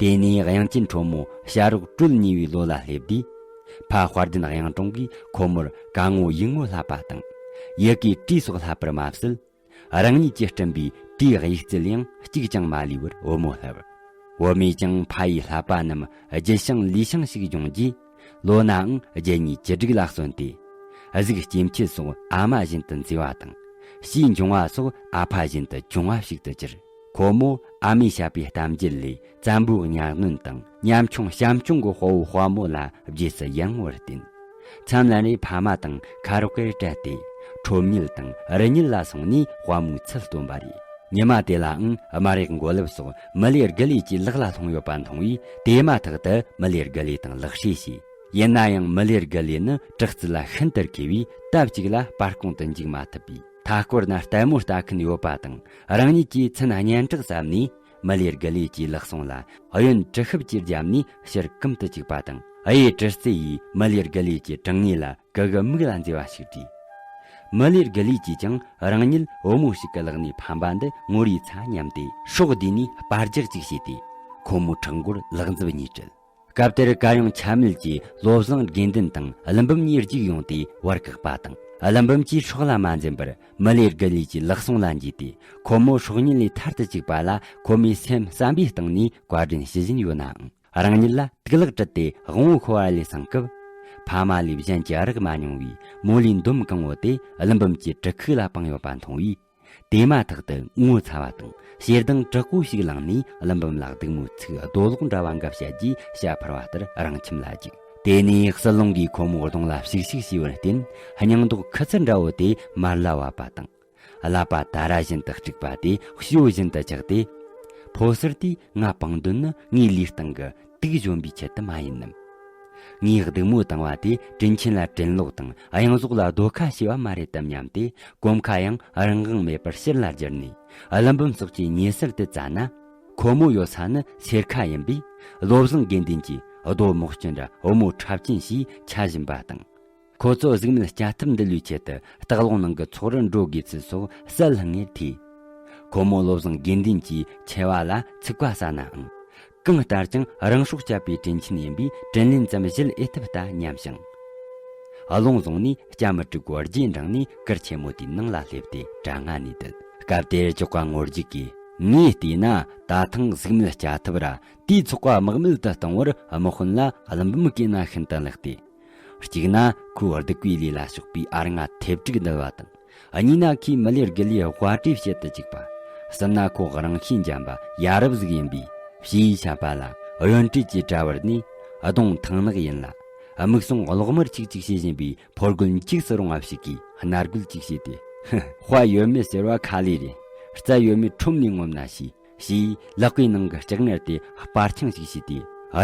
དེ་ནས་དབྱངས་ཅན་ཁྲོ་མོ་བྱ་རོག་སྤྲུལ་ཉེ་བའི་ལོ་ལ་སླེབས་དུས། ཕ་དཔལ་ལྡན་གཡུང་དྲུང་གིས་ཁོ་མོར་གད་ངོ་ཡིག་ངོ་བསླབ་པ་དང་། ཡི་གེ་བྲིས་སོགས་བསླབ་པར་མ་ཟད། རང་ཉིད་ཀྱིས་བསྐྲུན་པའི་བྲིས་ཡིག་རྩལ་ཡང་གཅིག་ཀྱང་མ་ལུས་པར་བུ་མོ་བསླབས། བུ་མོས་ཀྱང་ཕ་ཡི་བསླབ་པ་རྣམས་རྒྱུད་བཤད་ལུས་བཤད་ཞིག་སྦྱོང་རྗེས། ལོ་ནའང་རྒྱུད་གཉིས་ཅི་སྒྲིག་ལ་སོན་ཏེ། གཟུགས་སྐྱེ་མཆེད་སོགས་ཨ་མ་བཞིན་དུ་མཛེས་པ་དང་། ཕྱིའི་འབྱུང་བ་སོགས་ཨ་ཕ་བཞིན་དུ་གྱོང་བ་ཞིག་ཏུ་གྱུར། ཁོ་མོ་ཨ་མས་བཤད་པའི་གཏམ་རྒྱུད་ལས། བཙན་པོའི་གཉའ་གནོན་དང་ཉམ་ཆུང་བྱམས་སྐྱོང་གི་དཔའ་བོ་དཔའ་མོ་ལ་རྗེས་སུ་ཡི་རངས་པར་བསྟན། མཚམས་ལ་ནི་ཕ་མ་དང་ཁ་རོག་གེར་བྲལ་ཏེ། ཁྲོམ་ཉིལ་དང་རི་ཉིལ་ལ་སོང་ནས་དཔའ་མོའི་ཚུལ་སྟོན་པ་རེད། ཉི་མ་དེ་ལའང་དམར་ཡག་མགོ་ལེབ་སོགས་མི་ལས་དགུ་ལས་ཀྱི་ལག་ལ་ལྷུང་ཡོད་པ་མཐོང་བས། དེ་མ་ཐག་ཏུ་མི་ལས་དགུ་ལས་དང་ལག་ཧྲེ་བྱས། ཡིན་ན་ཡང་མི་ལས་དགུ་ལས་ནི་དྲག་རྩལ་ལ་ཤིན་ཏུ་མཁས་པས། སྟབས་གཅིག་ལ་སྤར་སྐོང་དུ་འཇུག་མ་ཐུབ་པས། མཐའ་སྐོར་ན་ལྟད་མོ་ལྟ་མཁན་ཡོད་པ་དང་། རང་ཉིད་ཀྱིས་མཚན་སྙན་གྲགས་བསམ་ནས། མི་ལས་དགུ་ལས་ཀྱི་ལག་ཟུང་ལ་གཡོན་གྲི་ཤུབས་ཀྱིས་བརྒྱབ་ནས་ཕྱིར་བསྐུམ་དུ་བཅུག་པ་དང་། གཡས་གྲི་རྩེ་ཡིས་མི་ལས་དགུ་ལས་ཀྱི་གྲང་ངར་ལ་གུ་གུ་མིག་ལ་མཛེས་པ་ཞིག་བྲིས། མི་ལས་དགུ་ལས་ཀྱིས་ཀྱང་རང་ཉིད་བུ་མོ་ཞིག་གི་ལག་ནས་ཕམ་པ་འདི་ངོ་རིས་ཚ་སྙམ་སྟེ། སྲོག་བསྡུས་ནས་སྤར་རྒྱག་ཅིག་བྱས་ཏེ། ཁོ་མོའི་ཕྲག་མགོར་ལག་འཛུབ་གཉིས་དྲུད། སྐབས་དེར་གར་ཡོང་ཆ་མེད་ཀྱི་བློ་བཟང་དགེ་འདུན་དང་ཀླུ་འབུམ་གཉིས་རྒྱུགས་ཡོང་སྟེ་བར་བཀག་པ་དང་། ཀླུ་འབུམ་གྱིས་སྲོག་ལ་མ་འཛེམ་པར་མི་ལས་དགུ་ལས་ཀྱི་ལག་ཟུང་ལ་འཇུས་ཏེ། ཁོ་མོ་སྲོག་ཉེན་ལས་ཐར་དུ་བཅུག་པ་ལ། ཁོ་མོས་སེམས་བསམ་པའི་སྟེང་ནས་བཀའ་དྲིན་ཞུ་བཞིན་ཡོད་ནའང་། རང་ཉིད་ལ་དུག་ལོག་དྲུད་དེ་དབང་བོ་ཁོ་བ་ལས་སངས་སྐབས། ཕ་མ་ལས་གཞན་གྱི་རག་མ་མྱོང་བའི་མོ་ལུས་འདོམ་གང་བོ་དེ་ཀླུ་འབུམ་གྱི་གྲི་ཁུག་ལ་སྤངས་ཡོད་པ་མཐོང་བས། དེ་མ་ཐག་ཏུ་ངོ་ཚ་བ་དང་ཞེ་སྡང་དྲག་པོ་ཞིག་ལངས་ནས། ཀླུ་འབུམ་ལ་སྡུག་མོའི་ཚིག་རྡོ་ལོག་འདྲ་བ་འགའ་བཤད་རྗེས་ཤ་འཕུར་བ་ལྟར་རང་ཁྱིམ་ལ་རྒྱུགས། དེ་ནས་ཟི་ལིང་གིས་ཁོ་མོའི་གདོང་ལ་ཕྱུག་ཕྱུག་བྱས་པར་བརྟེན། སྙིང་མདོག་ཁུ་ཚུར་འདྲ་བོ་དེ་དམར་ལ་བབས་པ་དང་། ཀླད་པ་དར་ར་བཞིན་དུ་དཀྲུགས་པ་དེ་ཞོ་བཞིན་དུ་ཆགས་ཏེ། ཕོ་གསར་དེས་ང་སྤང་དོན་ནི་ངའི་ལུས་སྟེང་གི་དུག་གཞོམ་པའི་ཆེད་དུ་མ་ཡིན་ནམ། ངའི་སྡུག་མོ་བཏང་བ་དེ་དྲིན་ཆེན་ལ་དྲིན་ལོག་དང་། གཡང་ཟོག་ལ་རྡོ་ཁ་བྱས་པ་མ་རེད་དམ་སྙམ་སྟེ། གོམ་ཁ་ཡང་རང་དབང་མེད་པར་ཕྱིར་ལ་བསྒྱུར་ནས། ཀླུ་འབུམ་སོགས་ཀྱི་ཉེ་སར་དུ་བཙལ་ན། ཁོ་མོ་ཡོད་ས་ནི་སེར་ཁ་ཡིན་པས། བློ་བཟང་དགེ་འདུན་གྱིས་རྡོ་རྨོག་ཅན་ར་བུ་མོ་འཁྲབ་ཅན་ཞེས་འཆའ་བཞིན་པ་དང་། ཁོ་ཚོ་གཟུགས་མེད་སྐྱ་ཐབས་འདི་ལུས་ཆེད་དུ་སྟག་ལུང་ནང་གི་ཚོགས་རར་འགྲོ་དགོས་ཚུལ་སོགས་གསལ་ལྷང་ངེར་ཐོས། ཁོ་མོ་བློ་བཟང་དགེ་འདུན་གྱི་ཆེ་བ་ལ་ཚིག་པ་ཟ་ནའང་། གང་ལྟར་ཀྱང་རང་སྲོག་བཅད་པའི་དྲིན་ཆེན་ཡིན་པས་དྲིན་ལན་ཙམ་བཞེས་ཨེ་ཐུབ་ལྟ་སྙམ་ཞིང་། རླུང་བཟུང་ནས་སྐྱ་མི་དྲུག་གོ་རྗེས་འབྲངས་ནས་གུར་ཆེན་མོ་དེའི་ནང་ལ་སླེབས་ཏེ་གྲལ་སྔ་ནས་བསྡད། སྐབས་དེར་ཅོག་པ་ངོ་རྒྱུག་གིས། ངས་བལྟས་ན་ད་ཐེངས་གཟིགས་མེད་སྐྱ་ཐབ་ར་དེའི་ཚོགས་པ་དམག་མེད་དུ་གཏོང་བར་དམག་དཔོན་ལ་བླུན་འབུམ་གྱི་ན་ཤིན་ཏུ་ལེགས་ཏེ། གཅིག་ན་ཁོའི་སྡིག་པའི་ལས་ལ་སོགས་པའི་ཨ་རྔ་ཐེབས་དྲུག་འདུལ་བ་དང་། གཉིས་ན་ཁོས་མི་ལས་དགུ་ལས་དཔའ་གྲོས་བྱེད་དུ་བཅུག་པ། གསུམ་ན་ཁོ་རང་ཤེས་འཇམ་པ་ཡ་རབས་ཟིག་ཡིན་པས་ཕྱིའི་ཆད་པ་ལ་གཡོན་གྲལ་གྱི་གྲྭ་བར་ནས་གདོང་ཐང་ནག་ཡིན་ལ། མིག་ཟུང་གློག་དམར་ཆིག་ཆིག་བྱེད་བཞིན་པའི་ཕོ་རྒོད་འཁྱིགས་སུ་རུང་བ་ཞིག་གིས་སྣ་རྒོད་ཅིག་བྱས་ཏེ། ཧི། དཔའ་ཡོད་མེད་ཟེར་བ་ཁ་ལས་རེད། རྩལ་ཡོད་མེད་ཁྲོམ་ནས་ངོམ་ན་ཤེས། ཞེས་ལག་པའི་ནང་གི་ལྕགས་ངར་དེ་སྤར་འཆང་ཞིག་བྱས་ཏེ་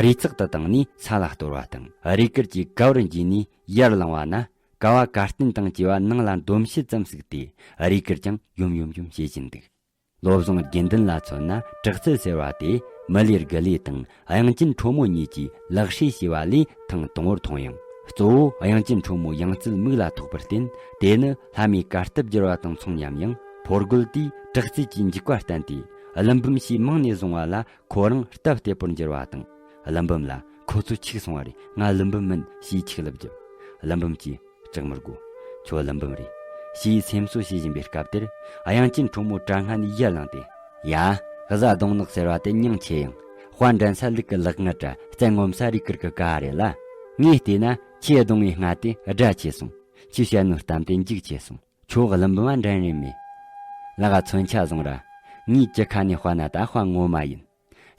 རེ་ཚག་ཏུ་བཏང་ནས་ས་ལ་གཏོར་བ་དང་། རས་གུར་གྱི་ཀ་བར་འགྱེལ་ནས་ཡར་ལངས་པ་ན། ཀ་བ་ཀ་རྟེན་དང་བཅས་པ་ནང་ལ་འདོམ་བྱེད་ཙམ་ཟུག་སྟེ་རས་གུར་ཀྱང་ཡོམ་ཡོམ་ཡོམ་བྱེད་བཞིན་འདུག། བློ་བཟང་དགེ་འདུན་ལ་མཚོན་ན་དྲག་རྩལ་ཟེར་བ་དེ་མི་ལས་དགུ་ལས་དང་དབྱངས་ཅན་ཁྲོ་མོ་གཉིས་ཀྱིས་ལག་ཧྲིལ་བྱས་པ་ལས་ཐེངས་དང་པོར་མཐོང་ཡང་། གཙོ་བོ་དབྱངས་ཅན་ཁྲོ་མོའི་ཡང་རྩེར་མིག་ལ་ཐོགས་པར་བརྟེན། དེ་ནི་ལྷ་མིའི་གར་སྟབས་བསྒྱུར་བ་དང་མཚུངས་སྙམ་ཡང་། ཕོ་རྒོད་དེས་དྲག་རྩལ་གྱི་འཇུག་པ་བསྟན་ཏེ་བླུན་འབུམ་ཞེས་མིང་ནས་བཟུང་བ་ལ་ཁོ་རང་སྟབས་བདེ་པོར་འགྱུར་བ་དང་། བླུན་འབུམ་ལ་ཁོ་ཚོ་འཆུག་སོང་བ་རེད། ང་བླུན་འབུམ་མིན་ཞེས་ཆིག་ལབ་རྒྱབ། བླུན་འབུམ་གྱིས། སྐྲག་མི་དགོས། ཁྱོད་བླུན་འབུམ་རེད། ཞེས་སེམས་གསོ་བྱེད་བཞིན་པའི་སྐབས་དེར། དབྱངས་ཅན་ཁྲོ་མོ་གྲྭ་སྔ་ནས་ཡར་ལངས་ཏེ། ཡ། གཟའ་གདོང་ནག་ཟེར་བ་དེ་མྱིང་ཆེ་ཡང་། དཔའ་འགྲན་ས་ལུག་གི་ལག་ངར་ར་རྩལ་ངོམ་ས་རས་གུར་གི་ཀ་རེད་ལ། ངས་བལྟས་ན་ཁྱེད་གདོང་བའི་སྔ་དེ་དགྲ་ཆེ་སོང་། ཁྱེད་བཤད་ནོ་གཏམ་དེ་འཇིག་ཆེ་སོང་། ཁྱོད་བླུན་འབུམ་མ་འགྲན་རིན་མེད། ལ་ག་མཚོན་ཆ་བཟུང་ར། ངའི་གྱི་ཁ་ནས་དཔའ་ན་ད་དཔའ་ངོ་མ་ཡིན།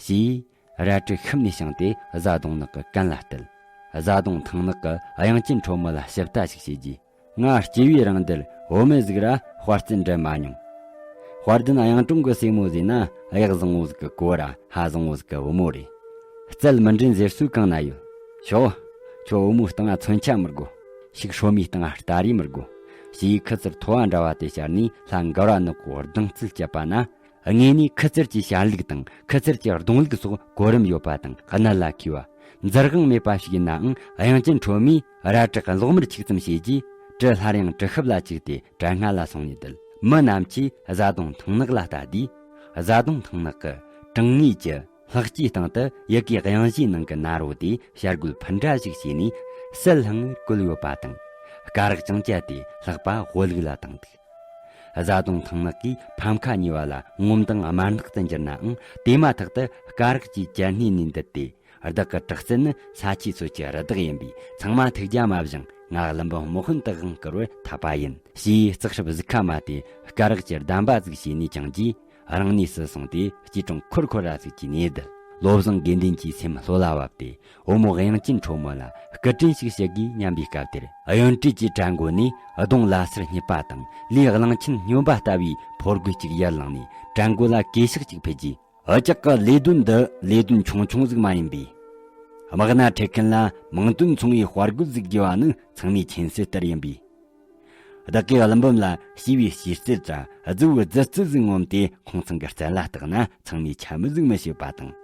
ཞེས་རལ་གྲི་ཤུབས་ནས་བྱིངས་ཏེ་གཟའ་གདོང་ནག་གི་གན་ལ་གཏད། གཟའ་གདོང་ཐང་ནག་གིས་དབྱངས་ཅན་ཁྲོ་མོ་ལ་ཞིབ་ལྟ་ཞིག་བྱས་རྗེས། ང་སྐྱེ་བའི་རིང་འདིར་བུད་མེད་ཟིག་ར་དཔའ་རྩལ་འགྲན་མ་མྱོང་། དཔའ་ལྡན་གཡུང་དྲུང་གི་སྲས་མོ་ཟེར་ན་གཡག་བཟང་བོ་ཟིག་གི་གོ་ར་ཕ་བཟང་བོ་ཟིག་གི་བུ་མོ་རེད། རྩལ་མི་འགྲན་ཟེར་སུས་གང་ན་ཡོད། ཤོག། ཁྱོད་བུ་མོའི་སྟེང་ང་མཚོན་ཆ་མི་དགོས། ཤིག་སྲོ་མའི་སྟེང་ང་སྟ་རེ་མི་དགོས། ཞེས་ཁུ་ཚུར་ཐོ་བ་འདྲ་བ་དེ་སྦྱར་ནས་ལྷ་མགར་བ་ནག་པོའི་གདོང་རྩེར་བཅད་པ་ན། དངོས་ནས་ཁུ་ཚུར་གྱི་བྱ་ལུགས་དང་ཁུ་ཚུར་གྱི་གདོང་ལུགས་སོགས་གོ་རིམ་ཡོད་པ་དང་གནད་ལ་འཁེལ་བ། འཛུལ་དབང་མེད་པ་ཞིག་ཡིན་ནའང་དབྱངས་ཅན་ཁྲོ་མོས་རལ་གྲི་གློག་དམར་ཆིག་ཙམ་བྱས་རྗེས་གྲི་སླར་ཡང་གྲི་ཤུབས་ལ་བཅུག་སྟེ་གྲལ་སྔ་ལ་སོང་ནས་བསྡད། མི་རྣམས་ཀྱིས་གཟའ་གདོང་ཐང་ནག་ལ་ལྟ་དུས། གཟའ་གདོང་ཐང་ནག་གིས་དྲང་ངེས་ཀྱི་ལྷགས་ཀྱི་སྟེང་དུ་ཡི་གེ་དབྱངས་བཞིའི་ནང་གི་ན་རོ་དེ་བྱ་རྒོད་འཕུར་འདྲ་ཞིག་བྱས་ནས་གསལ་ལྷང་ངེར་བཀོད་ཡོད་པ་དང་། སྐ་རགས་ཀྱང་བཅད་དེ་ལྷགས་པ་དབུ་ལུག་ལ་བཏང་འདུག། གཟའ་གདོང་ཐང་ནག་གིས་ཕམ་ཁ་ཉོས་པ་ལ་ངོམ་དང་དམར་ནག་ཏུ་འགྱུར་ནའང་དེ་མ་ཐག་ཏུ་སྐ་རགས་ཀྱིས་གྱལ་སྣེ་ནས་འདུད་དེ་བདག་གི་དྲག་རྩལ་ནི་ས་ཆའི་ཚོད་ཀྱི་རི་དྭགས་ཡིན་པས་ཚང་མ་ཐུགས་རྒྱལ་མ་བཞེངས། ང་བླུན་པོ་དམག་དཔོན་དུ་དབང་བསྐུར་བར་འཐད་པ་ཡིན། ཞེས་ལྕགས་སྲབ་གཟུགས་ཁ་མ་དེ་སྐ་རགས་ཀྱི་སྡམ་པ་ཟིག་བྱས་ནས་བཅིངས་རྗེས། རང་གནས་སུ་སོང་སྟེ་སྐྱིལ་ཀྲུང་འཁོར་འཁོར་ར་ཟིག་གིས་གནས་བསྡད། བློ་བཟང་དགེ་འདུན་གྱི་སེམས་ལྷོད་ལ་བབས་ཏེ་བུ་མོ་དབྱངས་ཅན་ཁྲོ་མོ་ལ་སྐུ་དྲིན་ཞིག་བཤད་དགོས་སྙམ་པའི་སྐབས་དེར། གཡོན་གྲལ་གྱི་གྲལ་མགོ་ནས་གདོང་ལ་སེར་སྙེད་པ་དང་ལུས་གླང་ཆེན་སྨྱོན་པ་ལྟ་བུའི་ཕོ་རྒོད་ཅིག་ཡར་ལངས་ནས་གྲལ་མགོ་ལ་གོས་ཤག་ཅིག་ཕུད་རྗེས། འུ་ཅག་གི་ལས་དོན་འདི་ལས་དོན་ཆུང་ཆུང་ཟིག་མ་ཡིན་པས། དམག་སྣ་ཁྲིད་མཁན་ལ་མིང་དོན་མཚུངས་པའི་དཔའ་རྒོད་ཟིག་དགོས་པ་ནི་ཚང་མའི་མཁྱེན་གསལ་ལྟར་ཡིན་པས། བདག་གིས་བླུན་འབུམ་ལ་ཞི་བའི་གཤིས་རྩལ་དྲ་རྫི་བོའི་རྫི་རྩལ་ཟིག་ངོམ་སྟེ་ཁོང་ཚང་གི་རྩལ་ལ་བརྟགས་ན་ཚང་མས་ཆ་མི་ཟིག་མི་ཤེས་པ་དང་།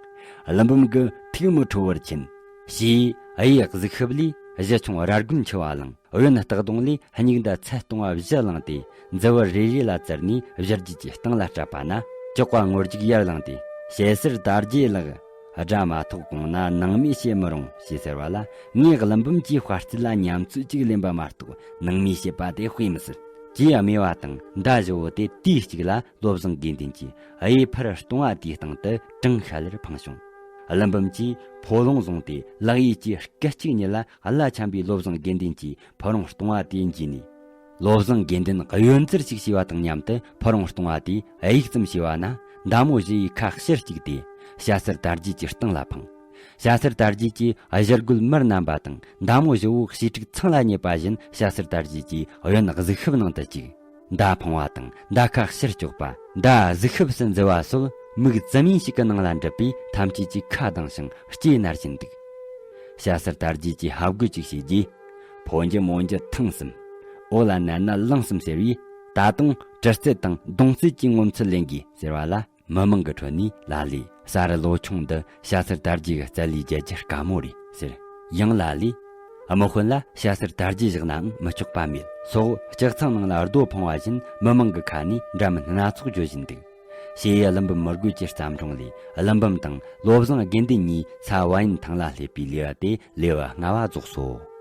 བླུན་འབུམ་གྱི་ཐུགས་མི་ཁྲོ་བར་ཕྱིན། ཞེས་གཡས་གཟིགས་ཤུབས་ལས་གཞུ་ཆུང་རལ་རྒོད་འཁྱུ་བ་བླངས། གཡོན་ལྟག་གདོང་ལས་སྙིགས་འདའ་ཚད་གཏོང་བ་བཞི་བླངས་ཏེ་མཛུབ་བུ་རེ་རེ་ལ་བཙིར་ནས་བཞུར་རྒྱུད་ཀྱི་སྟེང་ལ་སྤྲད་པ་ན། ཅོག་པ་ངོ་རྒྱུག་ཡར་ལངས་ཏེ། ཞེ་སར་དར་རྒྱས་ལགས། དགྲ་མ་ཐོག་གོང་ན་ནང་མི་བྱེད་མི་རུང་ཞེས་ཟེར་བ་ལ། ངས་བླུན་འབུམ་གྱི་དཔའ་རྩལ་ལ་ཉམས་ཚོད་ཅིག་ལེན་པ་མ་གཏོགས་ནང་མི་བྱེད་པ་དེ་དཔེ་མི་སྲིད། ཅེས་སྨྲས་པ་དང་མདའ་བཞི་བོ་དེ་དུས་གཅིག་ལ་བློ་བཟང་དགེ་འདུན་གྱི་གཡས་ཕུར་ལྟུང་བ་དེའི་སྟེང་དུ་དྲང་ཤལ་ལེར་འཕངས་བྱུང་། བླུན་འབུམ་གྱིས་ཕོ་ལོང་བཟུང་སྟེ་ལག་གཡས་ཀྱི་སྐུ་གཅིག་ཉིད་ལ་གླ་ཆེན་པོའི་བློ་བཟང་དགེ་འདུན་གྱི་ཕོ་རོང་ལྟུང་བ་དེ་འཇུས་ནས། བློ་བཟང་དགེ་འདུན་གཡོ་འཛེར་ཞིག་བྱས་པ་དང་མཉམ་དུ་ཕོ་རོང་ལྟུང་བ་དེ་གཡུག་ཙམ་བྱས་པ་ན་མདའ་མོ་བཞི་ཡིས་ཁ་ཕྱིར་བཅུག་སྟེ་ཞྭ་སེར་དར་རྒྱས་ཀྱི་སྟེང་ལ་འཕངས། ཞྭ་སེར་དར་རྒྱས་ཀྱིས་གཞུ་རྒོད་མར་བསྣམས་པ་དང་མདའ་མོ་བཞི་བོ་གཤིས་དྲུག་ཚང་ལ་རྙེད་པ་བཞིན་ཞྭ་སེར་དར་རྒྱས་ཀྱིས་གཡོན་གཟིགས་ཤུབས་ནང་དུ་བཅུག། མདའ་འཕངས་པ་དང་མདའ་ཁ་ཕྱིར་བསྐྱོགས་པ། མདའ་གཟིགས་ཤུབས་སུ་འཛུལ་བ་སོགས་མིག་རྩི་མིན་ཞིག་གི་ནང་ལ་འགྲུབ་པས་ཐམས་ཅད་ཀྱིས་ཁ་གདངས་ཤིང་ལྕེ་ནར་བཞིན་འདུག། ཞྭ་སེར་དར་རྒྱས་ཀྱིས་ཧབ་དགོད་ཅིག་བྱས་རྗེས། ཕོ་འགྱུར་མོ་འགྱུར་ཐེངས་གསུམ། འོ་ལ་ནན་ན་ལངས་གསུམ་ཟེར་བས། ད་དུང་གྲི་རྩལ་དང་མདུང་རྩལ་གྱི་ངོ་མཚར་ལེན་དགོས་ཟེར་བ་ལ། མི་མང་གི་ཁྲོད་ནས་ལ་ལས་ས་རུ་ལོ་ཆུང་འདི་ཞྭ་སེར་དར་རྒྱས་ཀྱི་རྩལ་ལས་རྒྱལ་རྒྱུ་དཀའ་མོ་རེད་ཟེར། ཡང་ལ་ལས། དམག་དཔོན་ལ་ཞྭ་སེར་དར་རྒྱས་བཞག་ནའང་མི་ཆོག་པ་མེད་སོགས་ལྕགས་ཚང་ནང་ལ་རྡོ་འཕངས་པ་བཞིན་མི་མང་གི་ཁ་ནས་འདྲ་མིན་སྣ་ཚོགས་བརྗོད་བཞིན་འདུག། ཞེ་ཡི་ཀླུ་འབུམ་མི་རྒོད་ཀྱི་བརྩམས་སྒྲུང་ལས་ཀླུ་འབུམ་དང་བློ་བཟང་དགེ་འདུན་གཉིས་ཚ་བ་ཡན་ཐང་ལ་སླེབས་པའི་ལེའུ་སྟེ་ལེའུ་ལྔ་བ་རྫོགས་སོ།